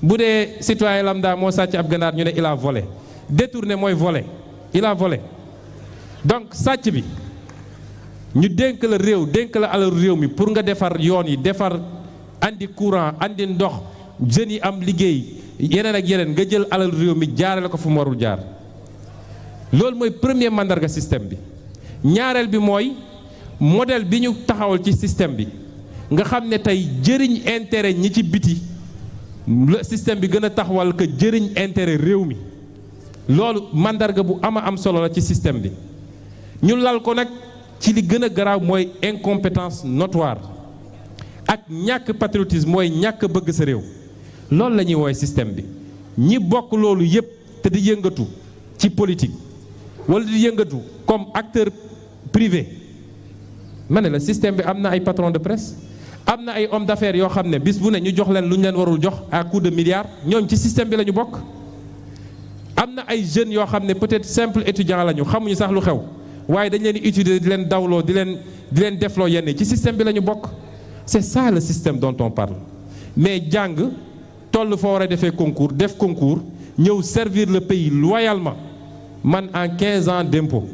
bu dee citoyen lambda moo sàcc ab ganaar ñu ne il a volé détourné mooy volé il a volé donc sàcc bi ñu dénk la réew dénk la alalu réew mi pour nga defar yoon yi defar andi courant andi ndox jeunes yi am liggéey yeneen ak yeneen nga jël alalu réew mi jaarale ko fu mu warul jaar loolu mooy premier mandarga système bi ñaareel bi mooy modèle bi ñu taxawal ci système bi nga xam ne tey jëriñ intérêt ñi ci biti le système bi gën a taxawal que jëriñ intérêt réew mi loolu mandarga bu am solo la ci système bi ñu lal ko nag ci li gën a garaaw mooy incompétence notoire ak ñàkk patriotisme mooy ñàkk bëgg sa réew loolu la ñuy woowee système bi ñi bokk loolu yépp te di yëngatu ci politique wala di yëngatu comme acteur privé ma ne la système bi am na ay patron de presse am na ay hommes d'affaires yoo xam ne bis bu ne ñu jox leen lu ñu leen warul jox à coup de milliards ñooñ ci système bi la ñu bokk am na ay jeunes yoo xam ne peut-être simple étudiant la ñu xamuñu sax lu xew waaye dañ leen di utiliser di leen dawloo di leen defloo yenn ci système bi la ñu bokk c'est ça le système dont on parle mais jàng toll foo war a defee concours def concours ñëw servir le pays loyalement man en 15 ans d'impôt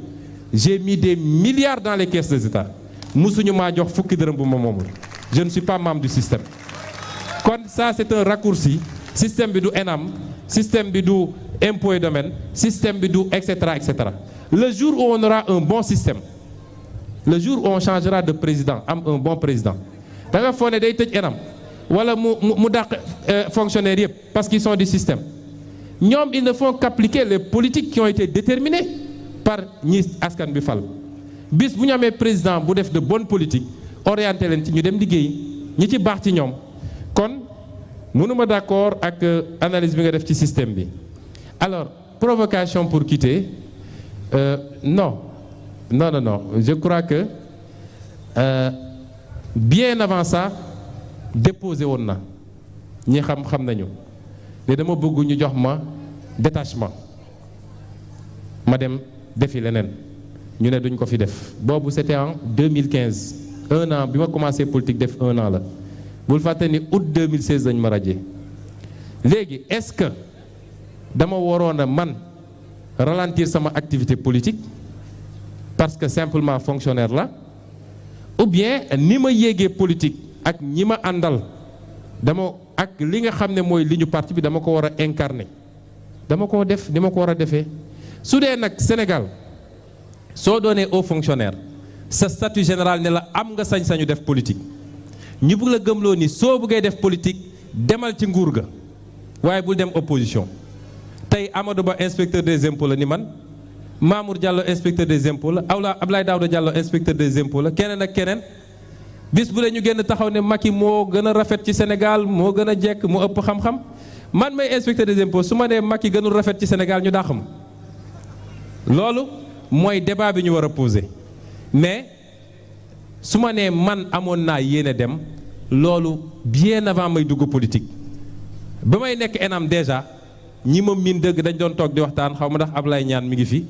j'ai mis des milliards dans les caisses des États musuñu maa jox fukki dërëm bu ma moomul je ne suis pas membre du système kon ça c'est un raccourci système bi du ENAM système bi du impôt et domaine système bi du et cetera le jour où on aura un bon système le jour où on changera de président am un bon président da nga foog ne day tëj ENAM wala mu dàq fonctionnaires yëpp parce qu'ils sont du système ñoom ils ne font qu'appliquer les politiques qui ont été déterminées par ñi askan bi fal bis bu ñu amee président bu def de bonne politique orienté leen ci ñu dem liggéey ñi ci baax ci ñoom kon mënuma d'accord ak analyse bi nga def ci système bi alors provocation pour quitter non je crois que bien avant ça déposé woon na ñi xam nañu ne dama bëgg ñu jox ma détachement ma dem defi leneen ñu ne duñ ko fi def boobu c'était en 2015 un an bi ma commencé politique def un an la bul fàtte ni août 2016 dañ ma radié léegi est-ce que dama waroon a man ralentir sama activité politique parce que simplement fonctionnaire la ou bien ni ma yéegee politique ak ñi ma àndal dama ak li nga xam ne mooy li ñu parti bi dama ko war a incarner dama koo def ni ma ko war a defee. su dee nag Sénégal soo doonee haut fonctionnaire sa statut général ne la am nga sañ-sañu def politique ñu bëgg la gëmloo ni soo bëggee def politique demal ci nguur ga waaye bul dem opposition. tey Amadou Ba inspecteur des impôts la ni man Mamour Diallo inspecteur des impôts la Abdoulaye Daouda Diallo inspecteur des impôts la keneen ak keneen bis bu dee ñu génn taxaw ne Macky moo gën a rafet ci Sénégal moo gën a jekk moo ëpp xam-xam man may inspecteur des impôts su ma nee Macky gënul rafet ci Sénégal ñu dàq ma loolu mooy débat bi ñu war a poser mais su ma nee man amoon naa yéene dem loolu bien avant may dugg politique ba may nekk ENAM déjà ñi ma miin dëgg dañ doon toog di waxtaan xaw ma ndax Ablaye Niane mi ngi fi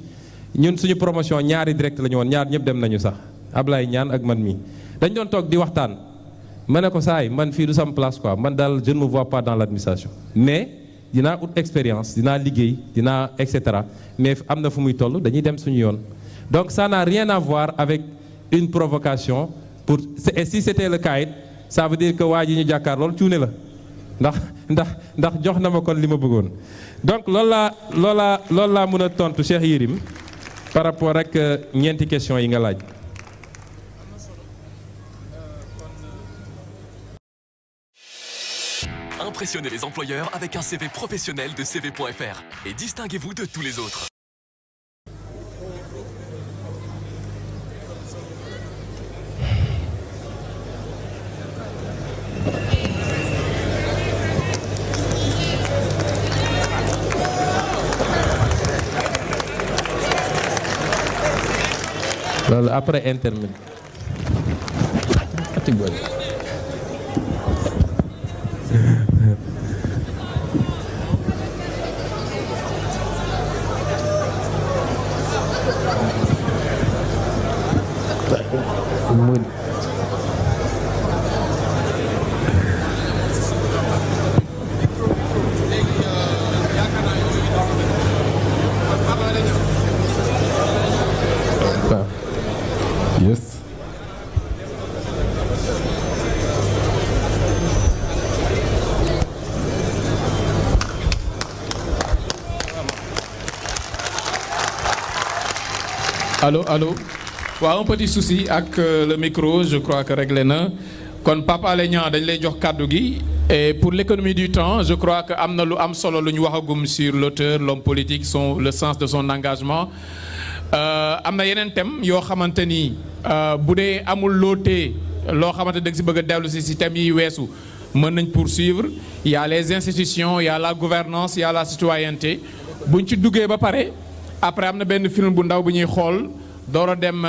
ñun suñu promotion ñaari direct la ñu woon ñaar ñëpp dem nañu sax Ablaye Niane ak man mii dañ doon toog di waxtaan ma ne ko saay man fii du sam place quoi man daal je ne me vois pas dans l'administration mais dinaa ut expérience dinaa liggéey dinaa et cetera mais am na fu muy toll dañuy dem suñu yoon donc ça n'a rien à voir avec une provocation pour et si c'était le cas it ça veut dire que waa ji ñu jàkkaar loolu cuune la ndax jox na ma kon li ma bëggoon donc loolu laa mën a tontu Cheikh Yérim par rapport ak ñeenti question yi nga laaj. Impressionnez les employeurs avec un CV professionnel de CV.fr et distinguez-vous de tous les autres. loolu après intermède. Yes. Allô, allô. waaw un petit souci ak le micro je crois que réglé na kon Pape Alé Niang dañ lay jox kàddu gi et pour l'économie du temps je crois que am na lu am solo lu ñu waxagum sur l'auteur l'homme politique le sens de son engagement am na yeneen thème yoo xamante ni bu dee amul lootee loo xamante da nga si bëgg a dellu si thèmes yi weesu mën nañ poursuivre il y a les institutions il y a la gouvernance il y a la citoyenneté buñ ci duggee ba pare après am na benn film bu ndaw bu ñuy xool door a dem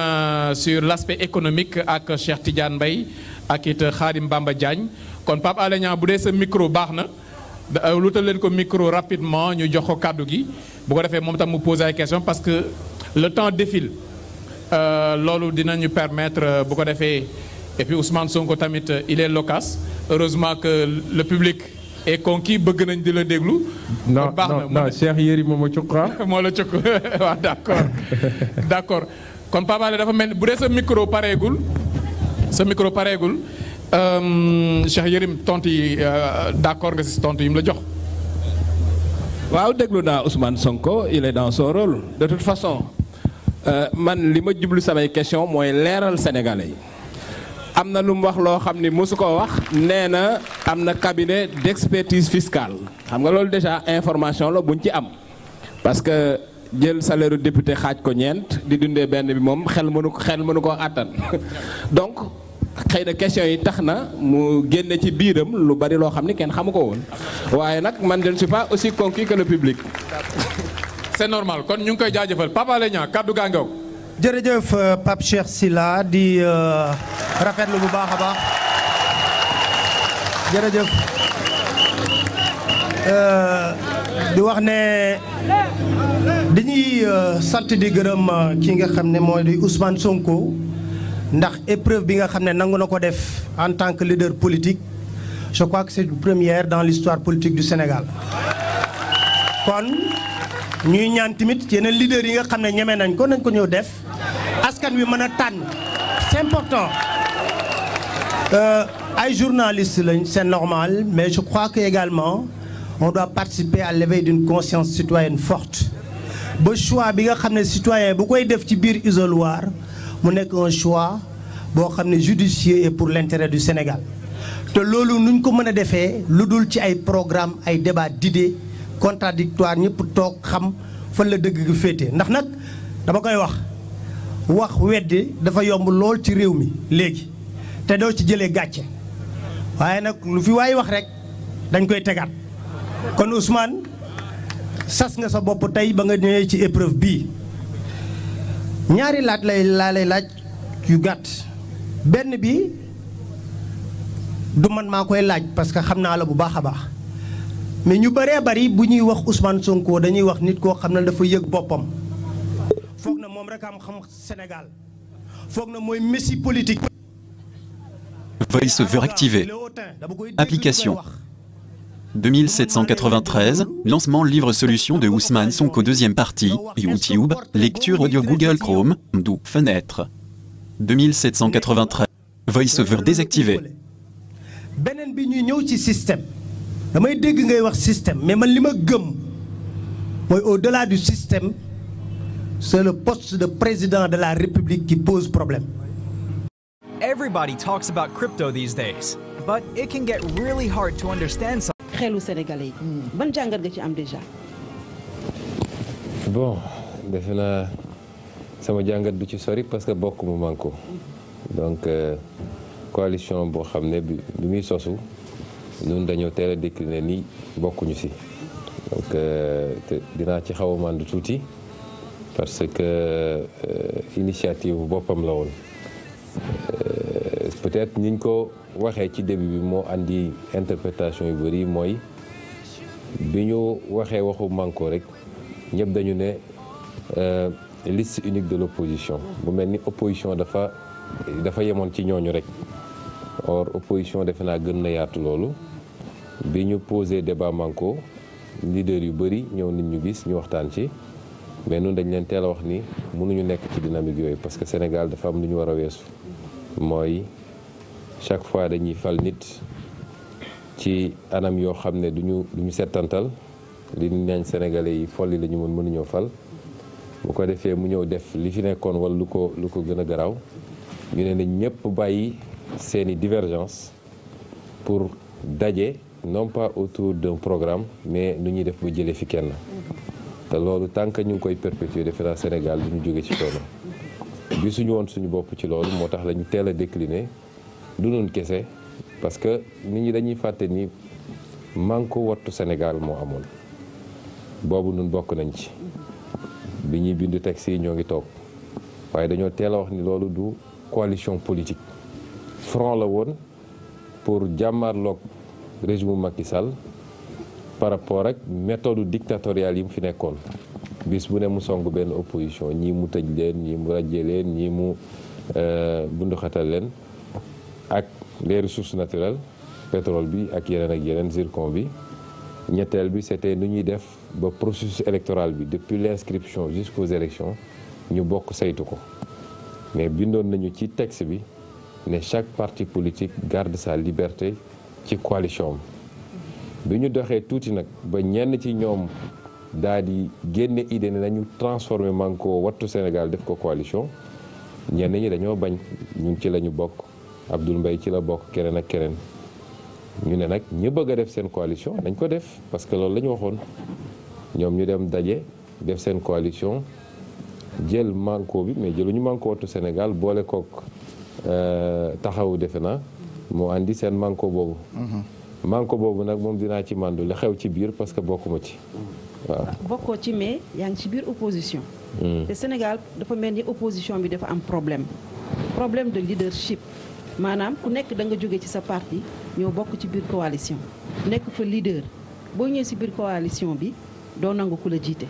sur l'aspect économique ak Cheikh Tidiane Mbaye ak it Khadim Bamba Diagne kon Pape Alé Niang bu dee sa micro baax na lutal leen ko micro rapidement ñu jox ko kàddu gi bu ko defee moom tam mu poser ay questions parce que le temps défile loolu dinañu permettre bu ko defee et puis Ousmane Sonko tamit il est loquace heureusement que le public est conquis bëgg nañ di la déglu. non non Cheikh Yérim moom a cukk moo la cukk waaw d'accord kon Pape Alé dafa mel bu dee sa micro pareegul Cheikh Yérim tontu yi d'accord nga si tontu yi mu la jox. waaw déglu naa Ousmane Sonko il est dans son rôle de toute façon man li ma jublu samay question mooy leeral sénégalais yi am na lu mu wax loo xam ni mosu ko wax nee na am na cabinet d'expertise fiscale xam nga loolu déjà information la buñ ci am parce que jël salaire député xaaj ko ñeent di dundee benn bi moom xel mënu koo àttan donc xëy na question yi tax na mu génne ci biiram lu bari loo xam ni kenn xamu ko woon waaye nag man je ne suis pas aussi conquis que le public. c'est normal kon ñu ngi koy jaajëfal Pape Alé Niang kaddu gaa ngeew. jërëjëf Pape Cheikh Sylla di rafetlu bu baax a baax jërëjëf di wax ne dañuy sant di gërëm ki nga xam ne mooy di Ousmane Sonko ndax épreuve bi nga xam ne nangu na ko def en tant que leader politique je crois que c'est une première dans l'histoire politique du Sénégal kon ñuy ñaan tamit yeneen leader yi nga xam ne ñeme nañ ko ñëw def askan wi mën a tànn c'est important ay journalistes lañ c'est normal mais je crois que également on doit participer à l'éveil d'une conscience citoyenne forte ba choix bi nga xam ne citoyen bu koy def ci biir isoloir mu nekk un choix boo xam ne judicieux et pour l'intérêt du Sénégal te loolu nuñ ko mën a defee lu dul ci ay programme ay débat d'idées contradictoires ñëpp toog xam fan la dëgg gi féete ndax nag dama koy wax weddi dafa yomb lool ci réew mi léegi te doo ci jëlee gàcce waaye nag lu fi waay wax rek dañ koy tegaat kon Ousmane sas nga sa bopp tey ba nga ñëwee ci épreuve bii ñaari laa lay laaj yu gàtt benn bi du man maa koy laaj parce que xam naa la bu baax a baax mais ñu bëree bëri bu ñuy wax Ousmane Sonko dañuy wax nit koo xam ne dafa yëg boppam foog na moom rek am xam Sénégal foog na mooy messie politique. VoiceOver activé. Application. 2793, lancement livre solution de Ousmane Sonko deuxième partie, YouTube, lecture audio Google Chrome, d'où fenêtre. 2793, VoiceOver désactivé. beneen bi ñuy ñëw ci système damay dégg ngay wax système mais man li ma gëm mooy au-delà du système c'est le poste de président de la République qui pose problème. Everybody talks about crypto these days, but it can get really hard to understand some. xelu Sénégalais yi ban jàngat nga ci am déjà. bon defe naa sama jàngat du ci sori parce que bokk mu manko donc coalition boo xam ne bi muy sosu ñun dañoo teel a décliner ni bokkuñu ci donc te dinaa ci xaw a màndu tuuti parce que initiative boppam la woon peut-être niñ ko waxee ci début bi moo andi interprétation yu bari mooy bi ñu waxee waxu manko rek ñëpp dañu ne liste unique de l'opposition bu mel ni opposition dafa yemoon ci ñooñu rek or opposition defe naa gën na yaatu loolu bi ñu posé débat manko leader yu bari ñëw nit ñu gis ñu waxtaan ci mais ñun dañ leen teel a wax ni mënuñu nekk ci dynamique yooyu parce que Sénégal dafa am lu ñu war a weesu mooy chaque fois dañuy fal nit ci anam yoo xam ne duñu settantal li nañ sénégalais yi folli la ñu mënuñoo fal bu ko defee mu ñëw def li fi nekkoon wala lu ko gën a garaaw ñu ne nañ ñëpp bàyyi seeni divergence pour daje non pas autour d'un programme mais nu ñuy def ba jëlee fi kenn te loolu tant que ñu ngi koy perpétuer defe naa Sénégal du ñu jóge ci coono bi suñu woon suñu bopp ci loolu moo tax la ñu teel a décliner du noonu kese parce que nit ñi dañuy fàtte ni manko wattu Sénégal moo amoon boobu nun bokk nañ ci bi ñuy bindu texte yi ñoo ngi toog waaye dañoo teel a wax ni loolu du coalition politique front la woon pour jàmmarloog régime Macky Sall par rapport ak méthode dictatoriale yi mu fi nekkoon bis bu ne mu song benn opposition ñii mu tëj leen ñii mu rajjee leen ñii mu bunduxatal leen ak les ressources naturelles pétrole bi ak yeneen zircon bi ñetteel bi c'était nu ñuy def ba processus électoral bi depuis l'inscription jusqu'aux élections ñu bokk saytu ko mais bindoon nañu ci texte bi ne chaque parti politique garde sa liberté ci coalition am bi ñu doxee tuuti nag ba ñenn ci ñoom daal di génne idée ne nañu transformer manko wattu Sénégal def ko coalition ñenn ñi dañoo bañ ñun ci la ñu bokk Abdoul Mbaye ci la bokk keneen ak keneen ñu ne nag ñi bëgg a def seen coalition dañ ko def parce que loolu la ñu waxoon ñoom ñu dem daje def seen coalition jël manko bi mais jëluñu manko wattu Sénégal boole kook taxawu defe na moo andi seen manko boobu manko boobu nag moom dinaa ci màndu la xew ci biir parce que bokkuma ci waaw bokkoo ci mais yaa ngi ci biir opposition te Sénégal dafa mel ni opposition bi dafa am problème de leadership maanaam ku nekk da nga jóge ci sa parti ñoo bokk ci biir coalition nekk fa leader boo ñëwee ci biir coalition bi doo nangu ku la jiite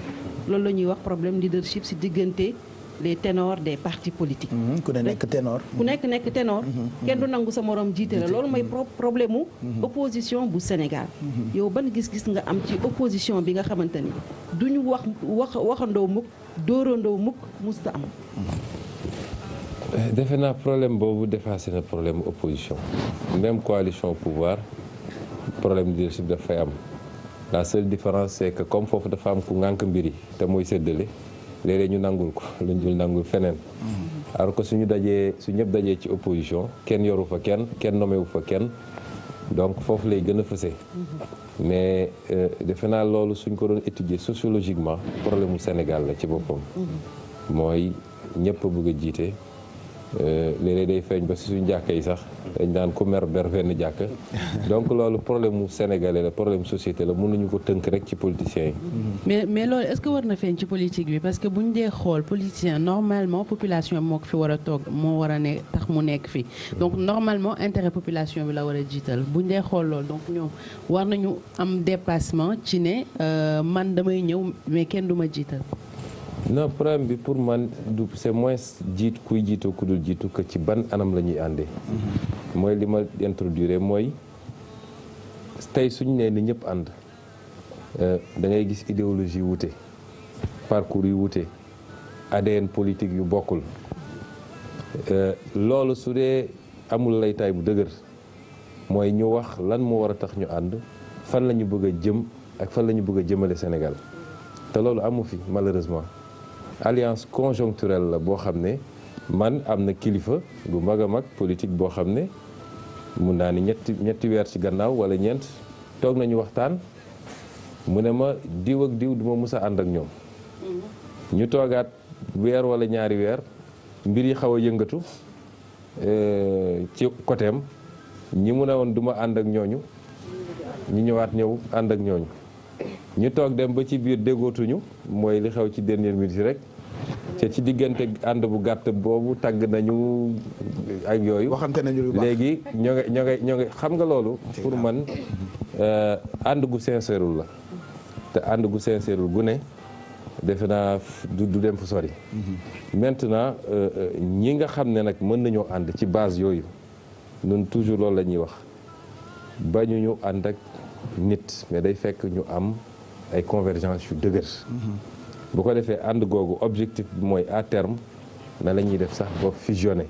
loolu la ñuy wax problème leadership ci diggante les ténors des partis politiques. ku ne nekk ténor. ku nekk ténor. kenn du nangu sa morom jiite la loolu mooy problème mu opposition bu Sénégal. yow ban gis-gis nga am ci opposition bi nga xamante ni duñu waxandoo mukk dóorandoo mukk musta am. defe naa problème boobu dépassé na problème opposition même coalition pouvoir problème de leadership daf fay am la seule différence c'est que comme foofu dafa am ku ngànk mbir yi te mooy séddale léeg-léeg ñu nangul ko luñ dul nangul feneen. alors que su ñëpp dajee ci opposition kenn yoru fa kenn nommé wu fa kenn donc foofu lay gën a fësee. mais defe naa loolu suñ ko doon étudier sociologiquement problème mu Sénégal la ci boppam. mooy ñëpp a bëgg a jiite léeg-léeg day feeñ ba si suñu jàkka yi sax dañ daan ku mer ber fenn jàkka donc loolu problème mu sénégalais la problème société la mënuñu ko tënk rek ci politiciens yi. mais loolu est-ce que war na feeñ ci politique bi parce que buñ dee xool politicien normalement population bi moo ko fi war a toog moo war a ne tax mu nekk fi donc normalement intérêt population bi la war a jiital buñ dee xool loolu donc ñoom war nañu am dépassement ci ne man damay ñëw mais kenn du ma jiital. non problème bi pour man du c'est moins kuy jiitu ku dul jiitu que ci ban anam la ñuy àndee. mooy li ma introduire mooy tey suñu nee ni ñëpp ànd da ngay gis idéologie wute parcours yu wute ADN politique yu bokkul loolu su dee amul laytaay bu dëgër mooy ñu wax lan moo war a tax ñu ànd fan la ñu bëgg a jëm ak fan la ñu bëgg a jëmale Sénégal te loolu amu fi malheureusement. alliance conjoncturelle la boo xam ne man am na kilifa bu mag a mag politique boo xam ne mun naa ni ñetti weer ci gannaaw wala ñeent toog nañu waxtaan mu ne ma diw ak diw du ma mus a ànd ak ñoom. ñu toogaat weer wala ñaari weer mbir yi xaw a yëngatu ci côté am ñi mu ne woon du ma ànd ak ñooñu ñu ñëwaat ñëw ànd ak ñooñu. ñu toog dem ba ci biir déggootuñu mooy li xew ci dernière minute rek te ci diggante ànd bu gàtt boobu tàgg nañu ak yooyu. waxante nañu lu baax léegi ñoo ngi xam nga loolu. pour man ànd gu sincèreul la te ànd gu sincèreul gu ne defe naa du dem fu sori. maintenant ñi nga xam ne nag mën nañoo ànd ci base yooyu ñun toujours loolu la ñuy wax bañuñu ànd ak nit mais day fekk ñu am. ay convergence yu dëgër. bu ko defee ànd googu objectif bi mooy à terme na la ñuy def sax ba fusionner.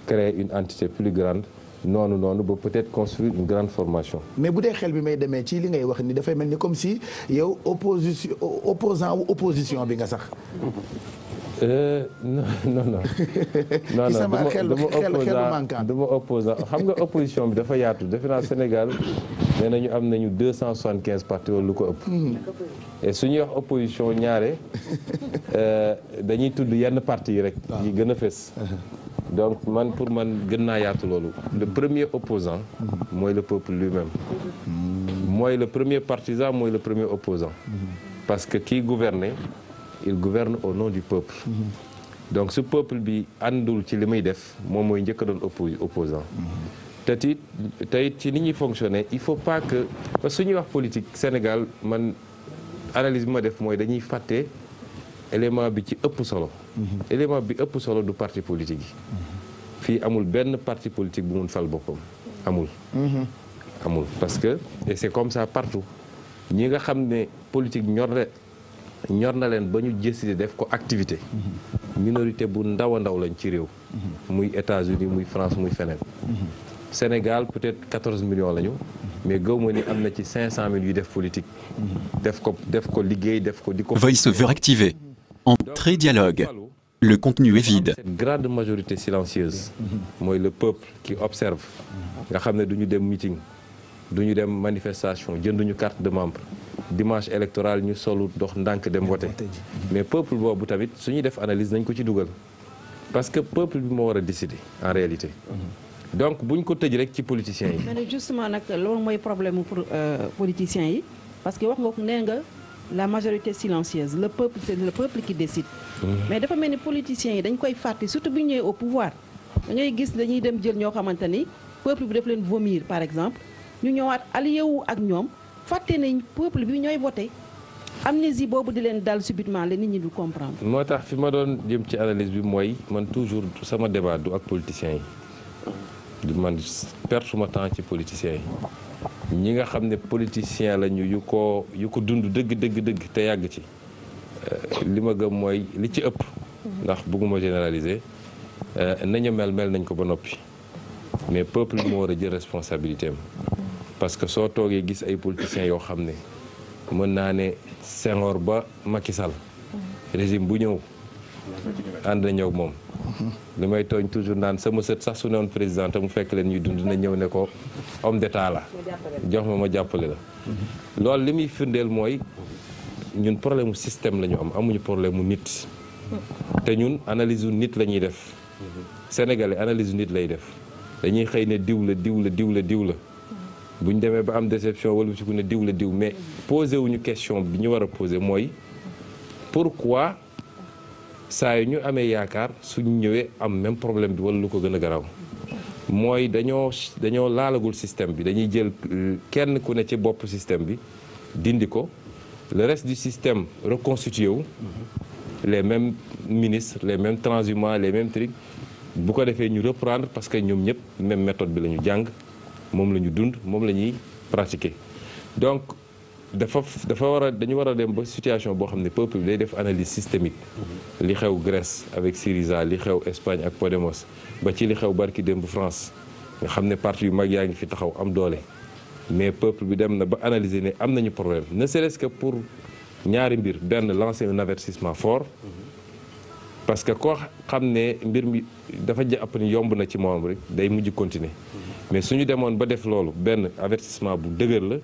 créer une entité plus grande noonu ba peut-être construire une grande formation. mais bu dee xel bi may demee ci li ngay wax ni dafay mel ni comme si yow opposant wu opposition bi nga sax. non sama xelu manquant du ma opposant xam nga opposition bi dafa yaatu defe naa Sénégal nee nañu am nañu 275 partis wala lu ko ëpp. et su ñuy wax opposition ñaare dañuy tudd yenn partis yi rek. yi gën a fës. donc pour man gën naa yaatu loolu. le premier opposant mooy le peuple lui-même. mooy le premier partisan mooy le premier opposant. parce que kii gouverner. il gouverne au nom du peuple. donc su peuple bi àndul ci li muy def moom mooy njëkk a doon opposant te it ci ni ñuy fonctionner il faut pas que parce que su ñuy wax politique Sénégal man analyse bi ma def mooy dañuy fàtte élément bi ci ëpp solo. élément bi ëpp solo du parti politique yi. fii amul benn parti politique bu mun fal boppam amul. amul parce que et c'est comme ça partout ñi nga xam ne politique ñor na leen ba ñu décider def ko activité. minorité bu ndaw a ndaw lañ ci réew. muy États-Unis muy France muy feneen. Sénégal peut-être 14 millions lañu. mais gëw ma ni am na ci 500 000 yu def politique. def ko liggéey def ko di ko. Voice-over activé. Entrée dialogue. Le contenu est vide. Cette grande majorité silencieuse. mooy le peuple qui observe. nga xam ne du ñu dem meeting. du ñu dem manifestation jënduñu carte de membre. dimanche électoral ñu solu dox ndànk dem voter mais peuple boobu tamit su ñuy def analyse nañ ko ci dugal parce que peuple bi moo war a décider en réalité donc buñ ko tëj rek ci politiciens yi. mais justement nag loolu mooy problème pour politiciens yi parce que wax nga ko nee nga la majorité silencieuse le peuple c'est le peuple qui décide. mais dafa mel ni politiciens yi dañ koy fàtte surtout bu ñu ñëwee au pouvoir da ngay gis dañuy dem jël ñoo xamante ni peuple bi daf leen vomir par exemple ñu ñëwaat allié wu ak ñoom. fàtte nañ peuple bi ñooy voté amnésie boobu di leen dal subitement la nit ñi du comprendre. moo tax fi ma doon jëm ci analyse bi mooy man toujours sama débat du ak politiciens yi man perte suma temps ci politiciens yi ñi nga xam ne politiciens lañu yu ko dund dëgg te yàgg ci li ma gëm mooy li ci ëpp. ndax bëgguma généraliser nañu mel nañ ko ba noppi mais peuple bi moo war a jël responsabilité am. parce que soo toogee gis ay politiciens yoo xam ne mën naa ne Senghor ba Macky Sall régime bu ñëw ànd nañoo ak moom. li may tooñ toujours naan sama sët sax su newoon président te mu fekk leen ñuy dund na ñëw ne ko homme d'état la jox ma jàppale la. loolu li muy firndeel mooy ñun problème mu système la ñu am amuñu problème mu nit. te ñun analyse u nit la ñuy def. Sénégalais analyse u nit lay def dañuy xëy ne diw la bu ñu demee ba am déception wala ci ku ne diw la diw mais posé wuñu question bi ñu war a posé mooy pourquoi saa yu ñu amee yaakaar suñu ñëwee am même problème bi wala lu ko gën a garaaw mooy dañoo laalagul système bi dañuy jël kenn ku ne ci bopp système bi dindi ko le reste du système reconstitué wu les mêmes ministres les mêmes transhumants les mêmes trucs bu ko defee ñu reprendre parce que ñoom ñëpp même méthode bi la ñu jàng moom la ñu dund moom la ñuy pratiquer donc dañu war a dem ba situation boo xam ne peuple bi day def analyse systémique li xew Grèce avec Syriza li xew Espagne ak Podemos ba ci li xew barki démb France nga xam ne parti yu mag yaa ngi fi taxaw am doole mais peuple bi dem na ba analyser ne am nañu problème ne serait-ce que pour ñaari mbir benn lancer un avertissement fort parce que koo xam ne mbir mi dafa jàpp ni yomb na ci moom rek day mujj continuer mais suñu demoon ba def loolu benn avertissement bu dëgër la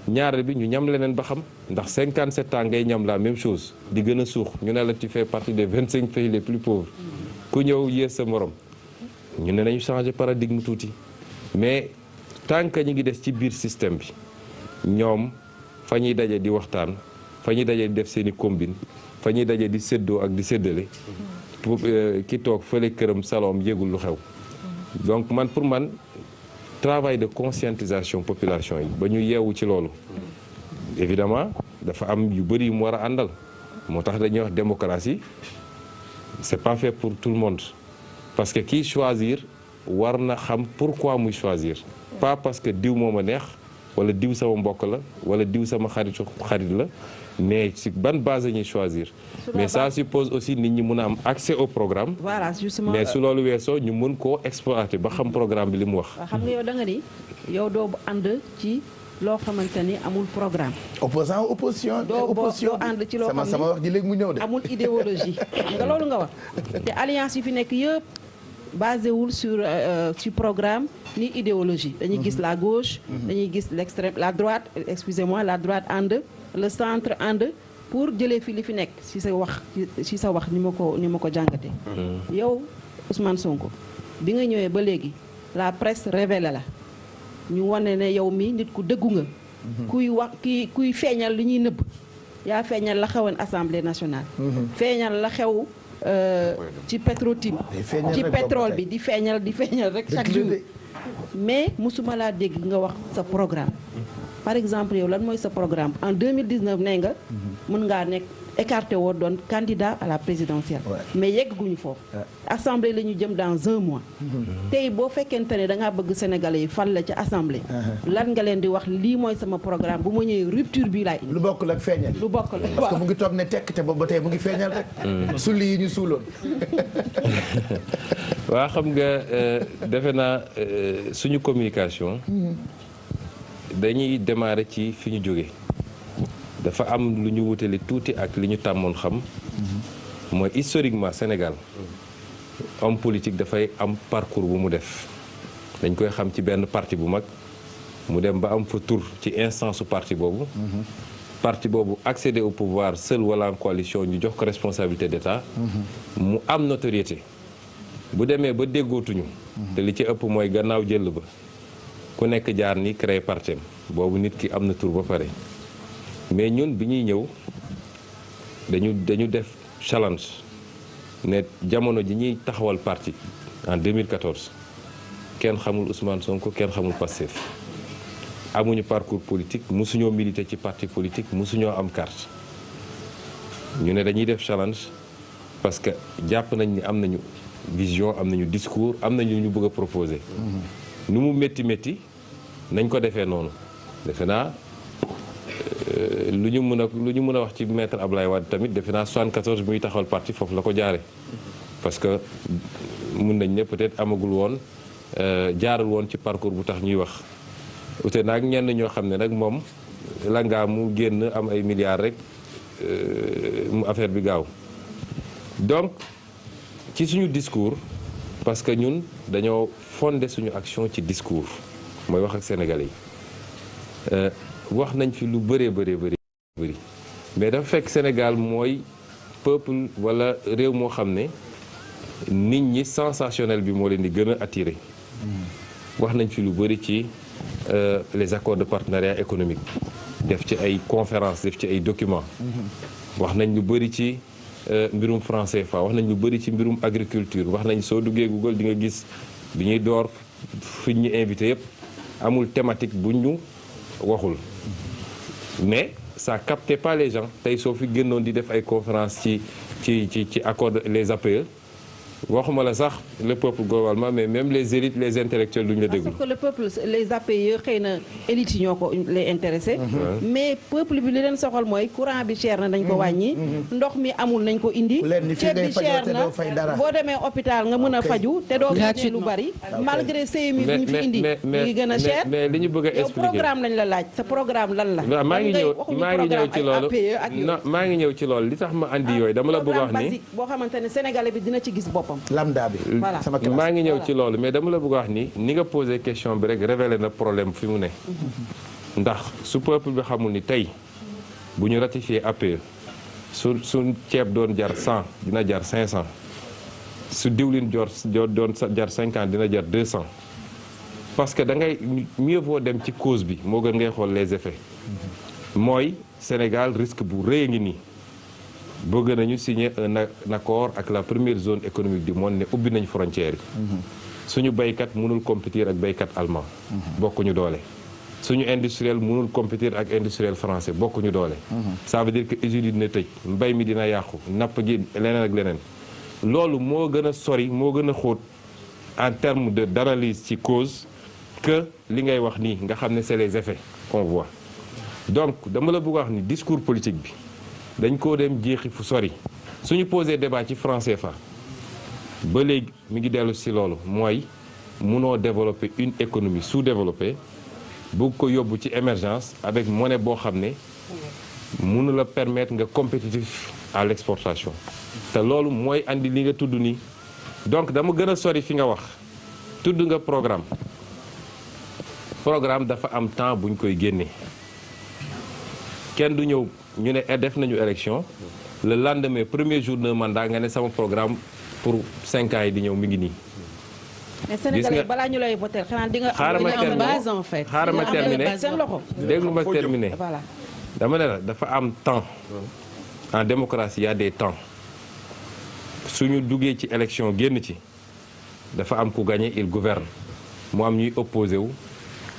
ñaareel bi ñu ñam leneen ba xam ndax 57 ans ngay ñam la même chose di gën a suux ñu ne la tu fais partie des 25 pays les plus pauvres ku ñëw yées sa morom ñu ne nañu changer paradigme tuuti mais tant que ñu ngi des ci biir système bi ñoom fa ñuy daje di waxtaan fa ñuy daje di def seen i combine fa ñuy daje di séddoo ak di séddale pour ki toog fële këram salom yégul lu xew donc pour man travail de conscientisation population yi ba ñu yeewu ci loolu évidemment dafa am yu bëri yu mu war a àndal moo tax dañuy wax démocratie c'est pas fait pour tout le monde parce que kii choisir war na xam pourquoi muy choisir pas parce que diw moo ma neex wala diw sama mbokk la wala diw sama xarit la mais si ban base la ñuy choisir mais ça suppose aussi nit ñi mun a am accès au programme. Voilà, justement, mais su loolu weesoo ñu mun koo exploiter ba xam programme bi li mu wax. xam nga yow da nga ni yow doo ànd ci loo xamante ni amul programme. opposant opposition. doo ànd ci loo xam ne sama wax ji léegi mu ñëw de. amul idéologie xam nga loolu nga wax te alliance yi fi nekk yëpp basé wul sur programme ni idéologie dañuy gis la gauche. dañuy gis l'extrême la droite excusez-moi la droite ànd. le centre ànd pour jëlee fi li fi nekk ci sa wax ni ma ko jàngatee. yow Ousmane Sonko bi nga ñëwee ba léegi la presse révélé la ñu wane ne yow mi nit ku dëggu nga. kuy feeñal li ñuy nëbb yaa feeñal la xewoon assemblée nationale. feeñal la xew ci Petro-Tim ci pétrole bi di feeñal rek chaque jour mais mosuma laa dégg nga wax sa programme. par exemple yow lan mooy sa programme en 2019 nee nga mën ngaa nekk écarté woo doon candidat à la présidentielle mais yegguñu foofu assemblée la ñu jëm dans un mois tey boo fekkente ne da ngaa bëgg sénégalais yi fal la ci assemblée lan nga leen di wax lii mooy sama programme bu ma ñëwee rupture bii laay indi lu bokkul ak feeñal lu bokkul parce que mu ngi toog ne tekk te boobu ba tey mu ngi feeñal rek sulli yi ñu suuloon waa xam nga defe naa suñu communication dañuy démarrer ci fi ñu jóge dafa am lu ñu wutale tuuti ak li ñu tàmmoon xam mooy historiquement Sénégal homme politique dafay am parcours bu mu def dañ koy xam ci benn parti bu mag mu dem ba am fa tur ci instance su parti boobu accéder au pouvoir seul wala en coalition ñu jox ko responsabilité d'État mu am notoriété bu demee ba déggootuñu te li ci ëpp mooy gannaaw jël ba ku nekk jaar ni créer parti boobu nit ki am na tur ba pare mais ñun bi ñuy ñëw dañu def challenge ne jamono ji ñuy taxawal parti en 2014 kenn xamul Ousmane Sonko kenn xamul Pastef amuñu parcours politique mosuñoo militer ci parti politique mosuñoo am carte ñu ne dañuy def challenge parce que jàpp nañ ni am nañu vision am nañu discours am nañu ñu bëgg a proposer nu mu métti nañ ko defee noonu defe naa lu ñu mën a wax ci maître Ablaye Wade tamit defe naa 74 bi muy taxawal parti foofu la ko jaare parce que mun nañ ne peut-être amagul woon jaarul woon ci parcours bu tax ñuy wax ute naag ñenn ñoo xam ne nag moom la ngaa mu génn am ay milliards rek mu affaire bi gaaw donc ci suñu discours parce que ñun dañoo fonder suñu action ci discours mooy wax ak Sénégalais yi wax nañ fi lu bëree bëri mais dafa fekk Sénégal mooy peuple wala réew moo xam ne nit ñi sensationnel bi moo leen di gën a attiré wax nañ fi lu bëri ci les accords de partenariat économique def ci ay conférences def ci ay documents wax nañ lu bëri ci mbirum franc CFA wax nañ lu bëri ci mbirum agriculture wax nañ soo duggee Google di nga gis bi ñuy door fi ñu invité yëpp amul thématique bu ñu waxul mais ça captait pas les gens tey soo fi génnoon di def ay conférences ci accord les APE waxuma la sax le peuple globalement mais même les élites les intellectuels duñu la déglu. parce que le peuple les APE xëy na élites yi ñoo ko lay intéressé. mais peuple bi li leen soxal mooy courant bi cher na nañ ko wàññi. ndox mi amul nañ ko indi. ceeb bi cher na boo demee hôpital nga mën a faju te doo génne lu bari. malgré CMU bi ñu fi indi. mi ngi gën a cher mais li ñu bëgg a expliquer yow programme lañ la laaj sa programme lan la. waaw maa ngi ñëw ci loolu non maa ngi ñëw ci loolu li tax ma andi yooyu dama la bëgg a wax ni boo xamante ne sénégalais bi dina ci gis boppam. lambda bi sama classe maa ngi ñëw ci loolu mais dama la bëgg wax ni nga posé question bi rek révélé na problème fi mu ne ndax su peuple bi xamul ni tey bu ñu ratifié APE su ceeb doon jar 100 dina jar 500 su diwlin doon jar 50 dina jar 200 parce que da ngay mieux vaut dem ci cause bi moo gën ngay xool les effets mooy Sénégal risque bu rëy a ngi nii bëgg nañu signer un accord ak la première zone économique du monde ne ubbi nañ frontières yi suñu baykat mënul compétir ak baykat allemand bokkuñu doole suñu industriel mënul compétir ak industriel français bokkuñu doole ça veut dire que usine yi dina tëj mbay mi dina yàqu napp gi leneen ak leneen loolu moo gën a sori moo gën a xóot en termes d'analyse ci cause que li ngay wax nii nga xam ne c'est les effets qu'on voit donc dama la bëgg wax ni discours politique bi dañ koo dem jeexi fu sori suñu posé débat ci franc CFA ba léegi mi ngi dellu si loolu mooy munoo développer une économie sous-développée bëgg ko yóbbu ci émergence avec monnaie boo xam ne mënu la permettre nga compétitif à l'exportation te loolu mooy andi li nga tudd nii donc dama gën a sori fi nga wax tudd nga programme dafa am temps buñ koy génnee kenn du ñëw ñu ne def nañu élection le lendemain premier jour de mandat nga ne sama programme pour 5 ans yi di ñëw mi ngi nii. mais Sénégalais balaa ñu lay voter xanaa di nga am base en fait. xaaral ma terminer seen loxo. déglu ma terminer. voilà dama ne la dafa am temps en démocratie il y a des temps suñu duggee ci élection génn ci dafa am ku gagné il gouverne mu am ñuy opposé wu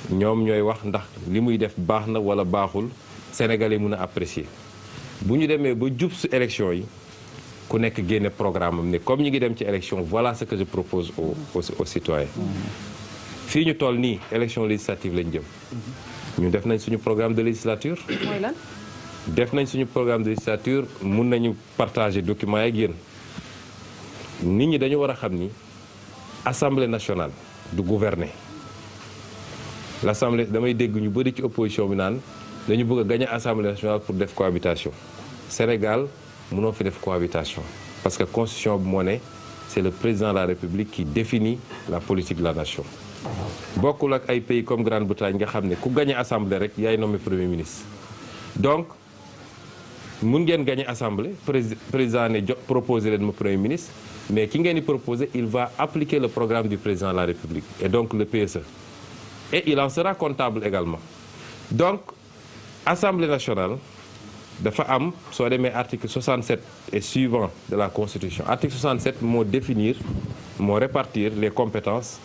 ñoom ñooy wax ndax li muy def baax na wala baaxul. Sénégalais mën a apprécier bu ñu demee ba jub su élection yi ku nekk génne programme am ne comme ñu ngi dem ci élection voilà ce que je propose aux citoyens fii ñu toll nii élection législative lañ jëm ñu def nañ suñu programme de législature mooy lan def nañ suñu programme de législature mun nañu partager documents yi ak yéen nit ñi dañu war a xam ni assemblée nationale du gouverner l'assemblée damay dégg ñu bëri ci opposition bi naan dañu bëgg a gagner assemblée nationale pour def cohabitation Sénégal mënoo fi def cohabitation parce que constitution bi moo ne c'est le président de la République qui définit la politique de la nation bokkul ak ay pays comme Grande-Bretagne nga xam ne ku gagner assemblée rek yaay nommé premier ministre donc mun ngeen gagner assemblée président ne proposer leen ma premier ministre mais ki ngeen di proposer il va appliquer le programme du président de la République et donc le PSE et il en sera comptable également donc Assemblée nationale dafa am soo demee article 67 et suivant de la Constitution article 67 moo définir moo répartir les compétences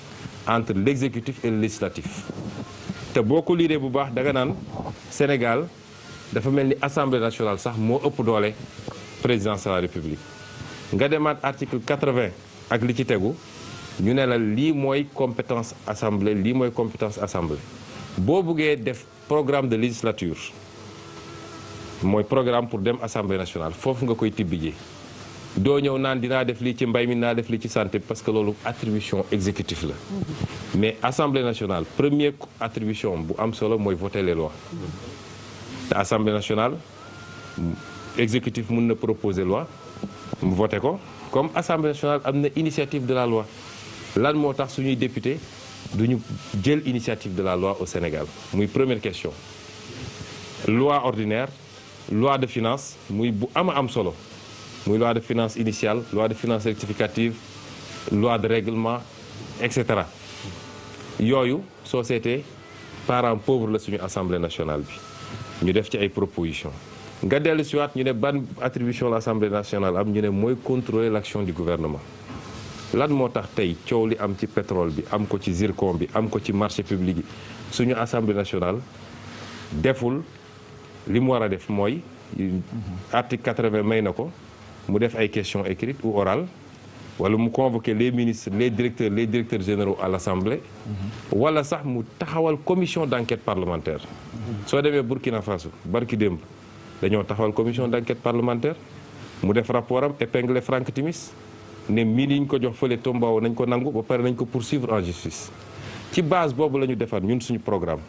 entre l'exécutif et le législatif te boo ko liiree bu baax da nga naan Sénégal dafa mel ni Assemblée nationale sax moo ëpp doole présidence de la République nga demaat article 80 ak li ci tegu ñu ne la lii mooy compétence assemblée lii mooy compétence assemblée boo buggee def programme de législature mooy programme pour dem assemblée nationale foofu nga koy tibbijee doo ñëw naan dinaa def lii ci mbay mi naa def lii ci santé parce que loolu attribution exécutive la mais assemblée nationale première attribution bu am solo mooy voter les lois te assemblée nationale exécutif mën na proposer loi mu voté ko comme assemblée nationale am na initiative de la loi lan moo tax suñuy député duñu jël initiative de la loi au Sénégal muy première question. Loi ordinaire loi de finances muy bu am solo muy loi de finances initiale loi de finances rectificative loi de règlement et cetera yooyu société parent pauvre la suñu assemblée nationale bi ñu def ci ay propositions nga dellu si waat ñu ne ban attribution l'assemblée nationale am ñu ne mooy contrôler l'action du gouvernement lan moo tax tey coow li am ci pétrole bi am ko ci zircon bi am ko ci marché public yi suñu assemblée nationale deful li mu war a def mooy article 80 may na ko mu def ay questions écrites ou orales wala mu convoquer les ministres les directeurs généraux à l'Assemblée wala sax mu taxawal commission d'enquête parlementaire soo demee Burkina Faso barki démb dañoo taxawal commission d'enquête parlementaire mu def rapport am épinglé Franck Timis ne mii yi ñu ko jox fële Tombao nañ ko nangu ba pare nañ ko poursuivre en justice ci base boobu la ñu defar ñun suñu programme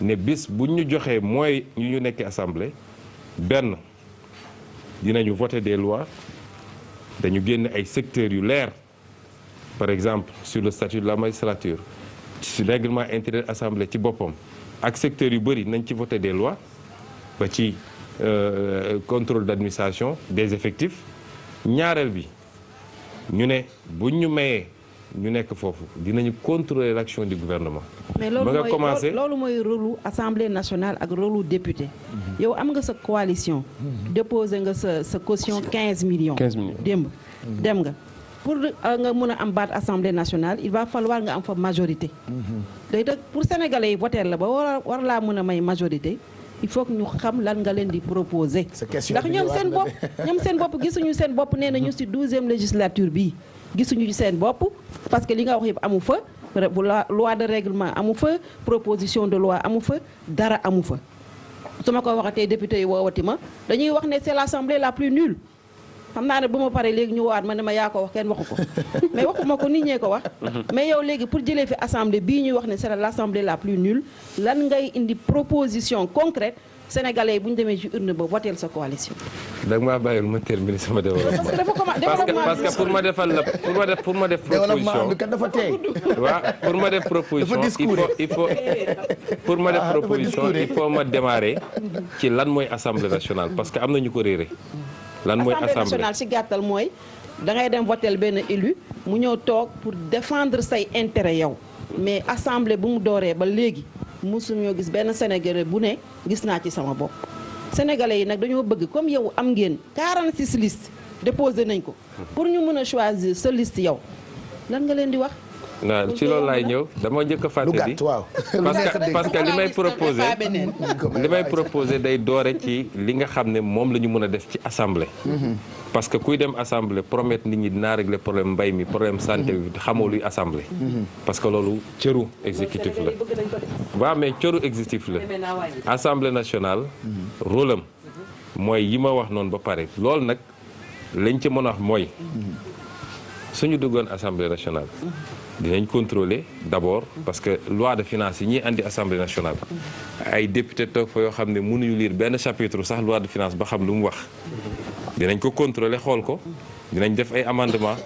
ne bis buñ ñu joxee mooy ñu nekkee assemblée benn dinañu voter des lois dañu génn ay secteurs yu leer par exemple sur le statut de la magistrature sur règlement intérieur assemblée ci boppam ak secteurs yu bëri nañ ci voter des lois ba ci contrôle d'administration des effectifs ñaareel bi ñu ne buñ ñu mayee ñu nekk foofu dinañu contrôler l'action du gouvernement. mais loolu mooy rôle assemblée nationale ak rôle député. yow am nga sa coalition. déposé nga sa caution 15 millions. 15 millions démb dem nga pour nga mën a am baat assemblée nationale il va falloir nga am fa majorité. léegi nag pour sénégalais yi voter la ba war laa mën a may majorité. il faut que ñu xam lan nga leen di proposer. ndax ñoom seen bopp gisuñu seen bopp nee na ñu ci 12e législature bii. gisuñu ci seen bopp parce que li nga wax yëpp amu fa loi de règlement amu fa proposition de loi amu fa dara amu fa su ma ko waxatee député yi woowati ma dañuy wax ne c'est l'assemblée la plus nulle xam naa ne bu ma paree léegi ñu woowaat ma ne ma yaa ko wax kenn waxu ko mais waxuma ko nit ñee ko wax mais yow léegi pour jëlee fi assemblée bii ñuy wax ne c'est l'assemblée la plus nulle lan ngay indi proposition concrète sénégalais yi bu ñu demee ci urne ba voteel sa coalition. da nga maa bàyyil ma terminer sama développement. parce que pour ma defal la pour ma def proposition bi kat dafa tey. waaw pour ma def proposition il faut pour ma def proposition il faut ma démarrer ci lan mooy assemblée nationale parce que am na ñu ko réere. lan mooy assemblée nationale ci gàttal mooy da ngay dem voteel benn élu mu ñëw toog pour défendre say intérêt yow mais assemblée bu mu dooree ba léegi. musuñoo gis benn sénégalais bu ne gis naa ci sama bopp sénégalais yi nag dañoo bëgg comme yow am ngeen 46 listes déposé nañ ko pour ñu mën a choisir sa liste yow lan nga leen di wax. waaw ci loolu laay ñëw dama njëkk a fàttali parce que li may proposé day doore ci li nga xam ne moom la ñu mën a def ci assemblée. parce que kuy dem assemblée promettre nit ñi dinaa régler problème mbay mi problème santé bi xamoo luy assemblée. parce que loolu cëru exécutif la. waaw mais cëru exécutif la. assemblée nationale. rôle am mooy yi ma wax noonu ba pare loolu nag lañ ci mën a wax mooy. suñu duggoon assemblée nationale. dinañ contrôler d'abord parce que loi de finances yi ñuy andi assemblée nationale. ay député toog fa yoo xam ne mënuñu lire benn chapitre sax loi de finance ba xam lu mu wax. dinañ ko contrôler xool ko dinañ def ay amendements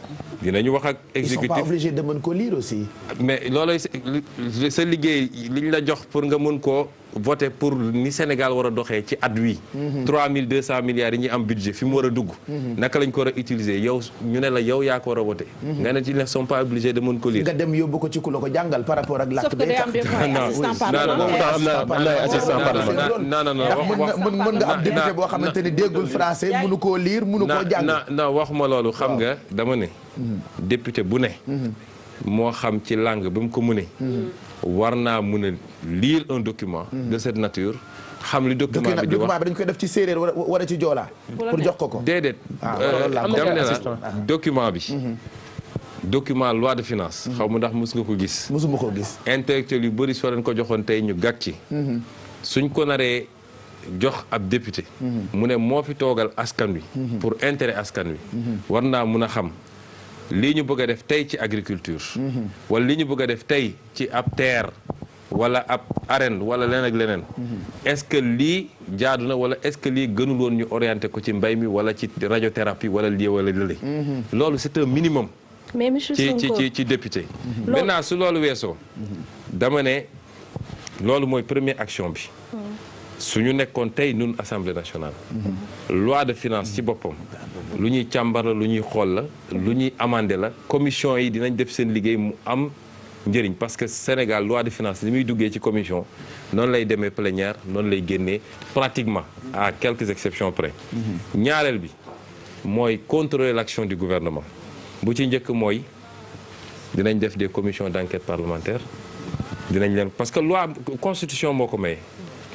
dinañu wax ak exécutif. ils sont pas obligés de mën ko lire aussi. mais loolooy sa liggéey liñ la jox pour nga mën koo voter pour ni Sénégal war a doxee ci at wi. 3200 milliards yi ñuy am budget fi mu war a dugg. naka lañ ko war a utiliser yow ñu ne la yow yaa ko war a voter. nga ne ci ne sont pas obligés de mën ko lire. nga dem yóbbu ko ci ku la ko jàngal par rapport ak l'acte day tax. non mën nga am député boo xamante ni déggul français mënu koo lire mënu koo jàng. non waxuma loolu xam nga dama ne. député bu ne. moo xam ci langue ba mu ko mënee. war naa mën a lire un document. de cette nature xam li document bi di wax dañ koy def ci séeréer wala ci joolaa. pour jox ko ko déedéet. dem ne la document bi. document loi de finance. xaw ma ndax mos nga ko gis. mosuma ko gis. intellectuel yu bëri soo leen ko joxoon tey ñu gàcc ci. suñ ko naree jox ab député. mu ne moo fi toogal askan wi. pour intérêt askan wi. war naa mun a xam. lii ñu bëgg a def tey ci agriculture. wala lii ñu bëgg a def tey ci ab terre wala ab arène wala leneen ak leneen est-ce que lii jaadu na wala est-ce que lii gënul woon ñu orienté ko ci mbay mi wala ci radiothérapie wala lii wala lële loolu c'est un minimum mais monsieur Sonko ci député maintenant su loolu weesoo dama ne loolu mooy première action bi su ñu nekkoon tey ñun assemblée nationale loi de finance ci boppam lu ñuy càmbar la lu ñuy xool la lu ñuy amender la commission yi dinañ def seen liggéey mu am njëriñ parce que Sénégal loi de finance li muy duggee ci commission noonu lay demee plénière noonu lay génnee pratiquement à quelques exceptions près ñaareel bi mooy contrôler l'action du gouvernement bu ci njëkk mooy dinañ def des commissions d'enquête parlementaire dinañ leen parce que loi constitution moo ko maye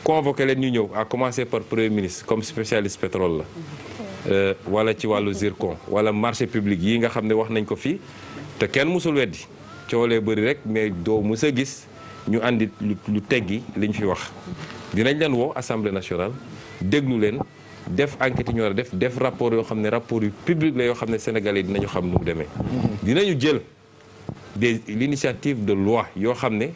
convoqué leen ñu ñëw à commencer par premier ministre comme spécialiste pétrole la wala ci wàllu zircon wala marché public yi nga xam ne wax nañ ko fii te kenn musul weddi coolee bëri rek mais doo mus a gis ñu andi lu teggi liñ fi wax dinañ leen woo assemblée nationale déglu leen def enquête yi ñu war a def rapport yoo xam ne rapport yu public la yoo xam ne sénégalais dinañu xam nu mu demee dinañu jël l'initiative de loi yoo xam ne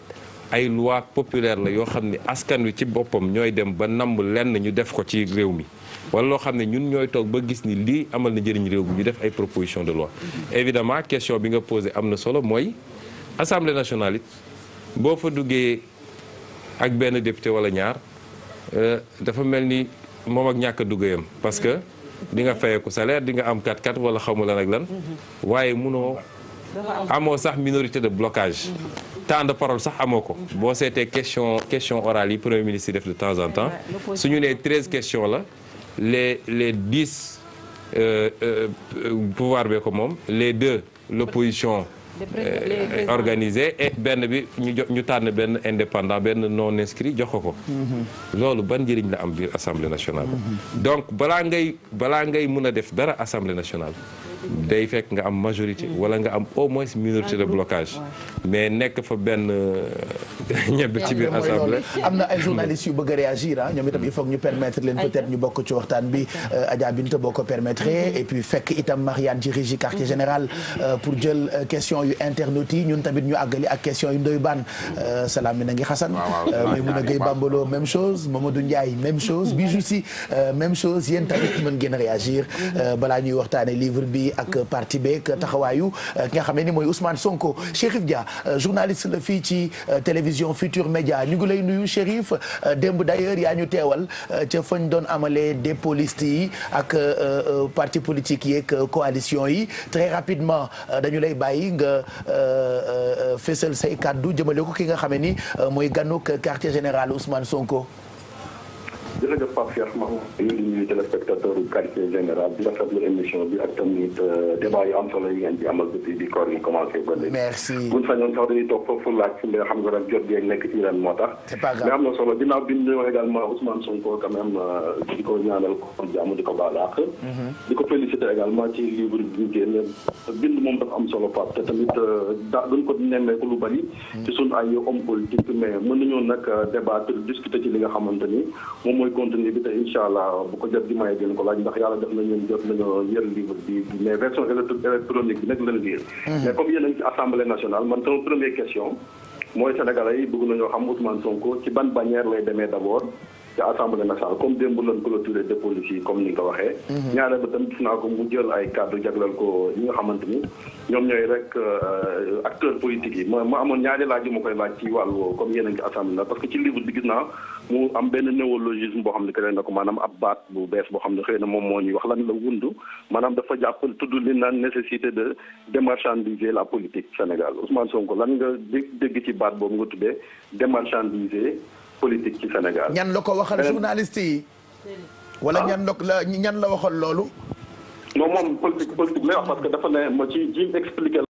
ay loi populaire la yoo xam ne askan wi ci boppam ñooy dem ba namb lenn ñu def ko ci réew mi wala loo xam ne ñun ñooy toog ba gis ni lii amal na njëriñ réew mi ñu def ay proposition de loi évidemment question bi nga posé am na solo mooy assemblée nationale it boo fa duggee ak benn député wala ñaar dafa mel ni moom ak ñàkk a duggayam parce que di nga fayeeku salaire di nga am 4-4 wala xamu lan ak lan waaye munoo amoo sax minorité de blocage temps de parole sax amoo ko boo seetee question orale yi premier ministre def de temps en temps su ñu nee 13 questions la les 10 pouvoir bee ko moom les 2 l'opposition organisé et benn bi ñu tànn benn indépendant benn non inscrit jox ko loolu ban njëriñ la am biir assemblée nationale donc balaa ngay mën a def dara assemblée nationale day fekk nga am majorité wala nga am au moins minorité de blocage mais nekk fa benn ñebe ci biir assemblée. am na ay journalistes yu bëgg a réagir ñoom itam il faut que ñu permettre leen peut-être ñu bokk ci waxtaan bi Adja Binta boo ko permettre et puis fekk itam Marianne ci régie quartier général pour jël question yu internautes yi ñun tamit ñu àggali ak question yu Ndoye Bane salaam mi na ngi xasan Maimouna Gueye Bambalo même chose Mamadou Ndiaye même chose Bijou Si même chose yéen tamit mën ngeen réagir balaa ñuy waxtaane livre bi ak parti beeg taxawaayu ki nga xam ne ni mooy Ousmane Sonko. Chérif Dia journaliste la fii ci télévision Futur Média ñu ngi lay nuyu Chérif démb d'ailleurs yaa ñu teewal ca fañ doon amalee dépôt liste yi ak parti politique yeeg coalition yi très rapidement dañu lay bàyyi nga fésal say kaddu jëmale ko ki nga xam ne ni mooy ganuk quartier général Ousmane Sonko. jërëjëf Pape Cheikh Mahmoud ñu ngi nuyu téléspectateur du quartier général di rafetlu émission bi ak tamit débat yu am solo yi ngeen ci amal depuis bi koor yi commencé ba léegi. merci buñ sañoon sax dañuy toog foofu laaj fi nga xam nga rek jot geeg nekk ci ren moo tax. c'est pas grave mais am na solo ginnaaw bi ñu également Ousmane Sonko quand même di ko ñaanal ko jàmm di ko baal àq. di ko féliciter également ci livre bi ñu génne bind moom dafa am solo Pape te tamit duñ ko nemmeeku lu bari. ci suñu ay homme politique mais mën nañoo nag débattre discuter ci li nga xamante ni moom mooy contenu bi te incha allah bu ko jot di maye dina ko laaj ndax yàlla def na ñun jot nañoo yër livre bi mais version électronique bi nag lañ lire. mais comme yéen a ngi ci assemblée nationale man sama première question mooy sénégalais yi bëgg nañoo xam Ousmane Sonko ci ban bannière lay demee d'abord ci assemblée nationale comme démb lañ clôturé dépôt yi comme ni nga ko waxee. ñaareel ba tam gis naa ko mu jël ay kàddu jagleel ko ñi nga xamante ni ñoom ñooy rek acteurs politiques yi ma amoon ñaari laaj yu ma koy laaj ci wàllu woowu comme yéen a ngi ci assemblée na parce que ci livre bi gis naa mu am benn néologisme boo xam ne créé na ko maanaam ab baat bu bees boo xam ne xëy na moom moo ñuy wax lan la wundu maanaam dafa jàpp tudd li naan nécessité de démarchandiser la politique Sénégal Ousmane Sonko lan nga dégg ci baat boobu nga tuddee démarchandiser politique ci Sénégal. ñan la ko waxal journaliste yi. wala ñan la waxal loolu. non moom politique lay wax parce que dafa ne ma ci expliqué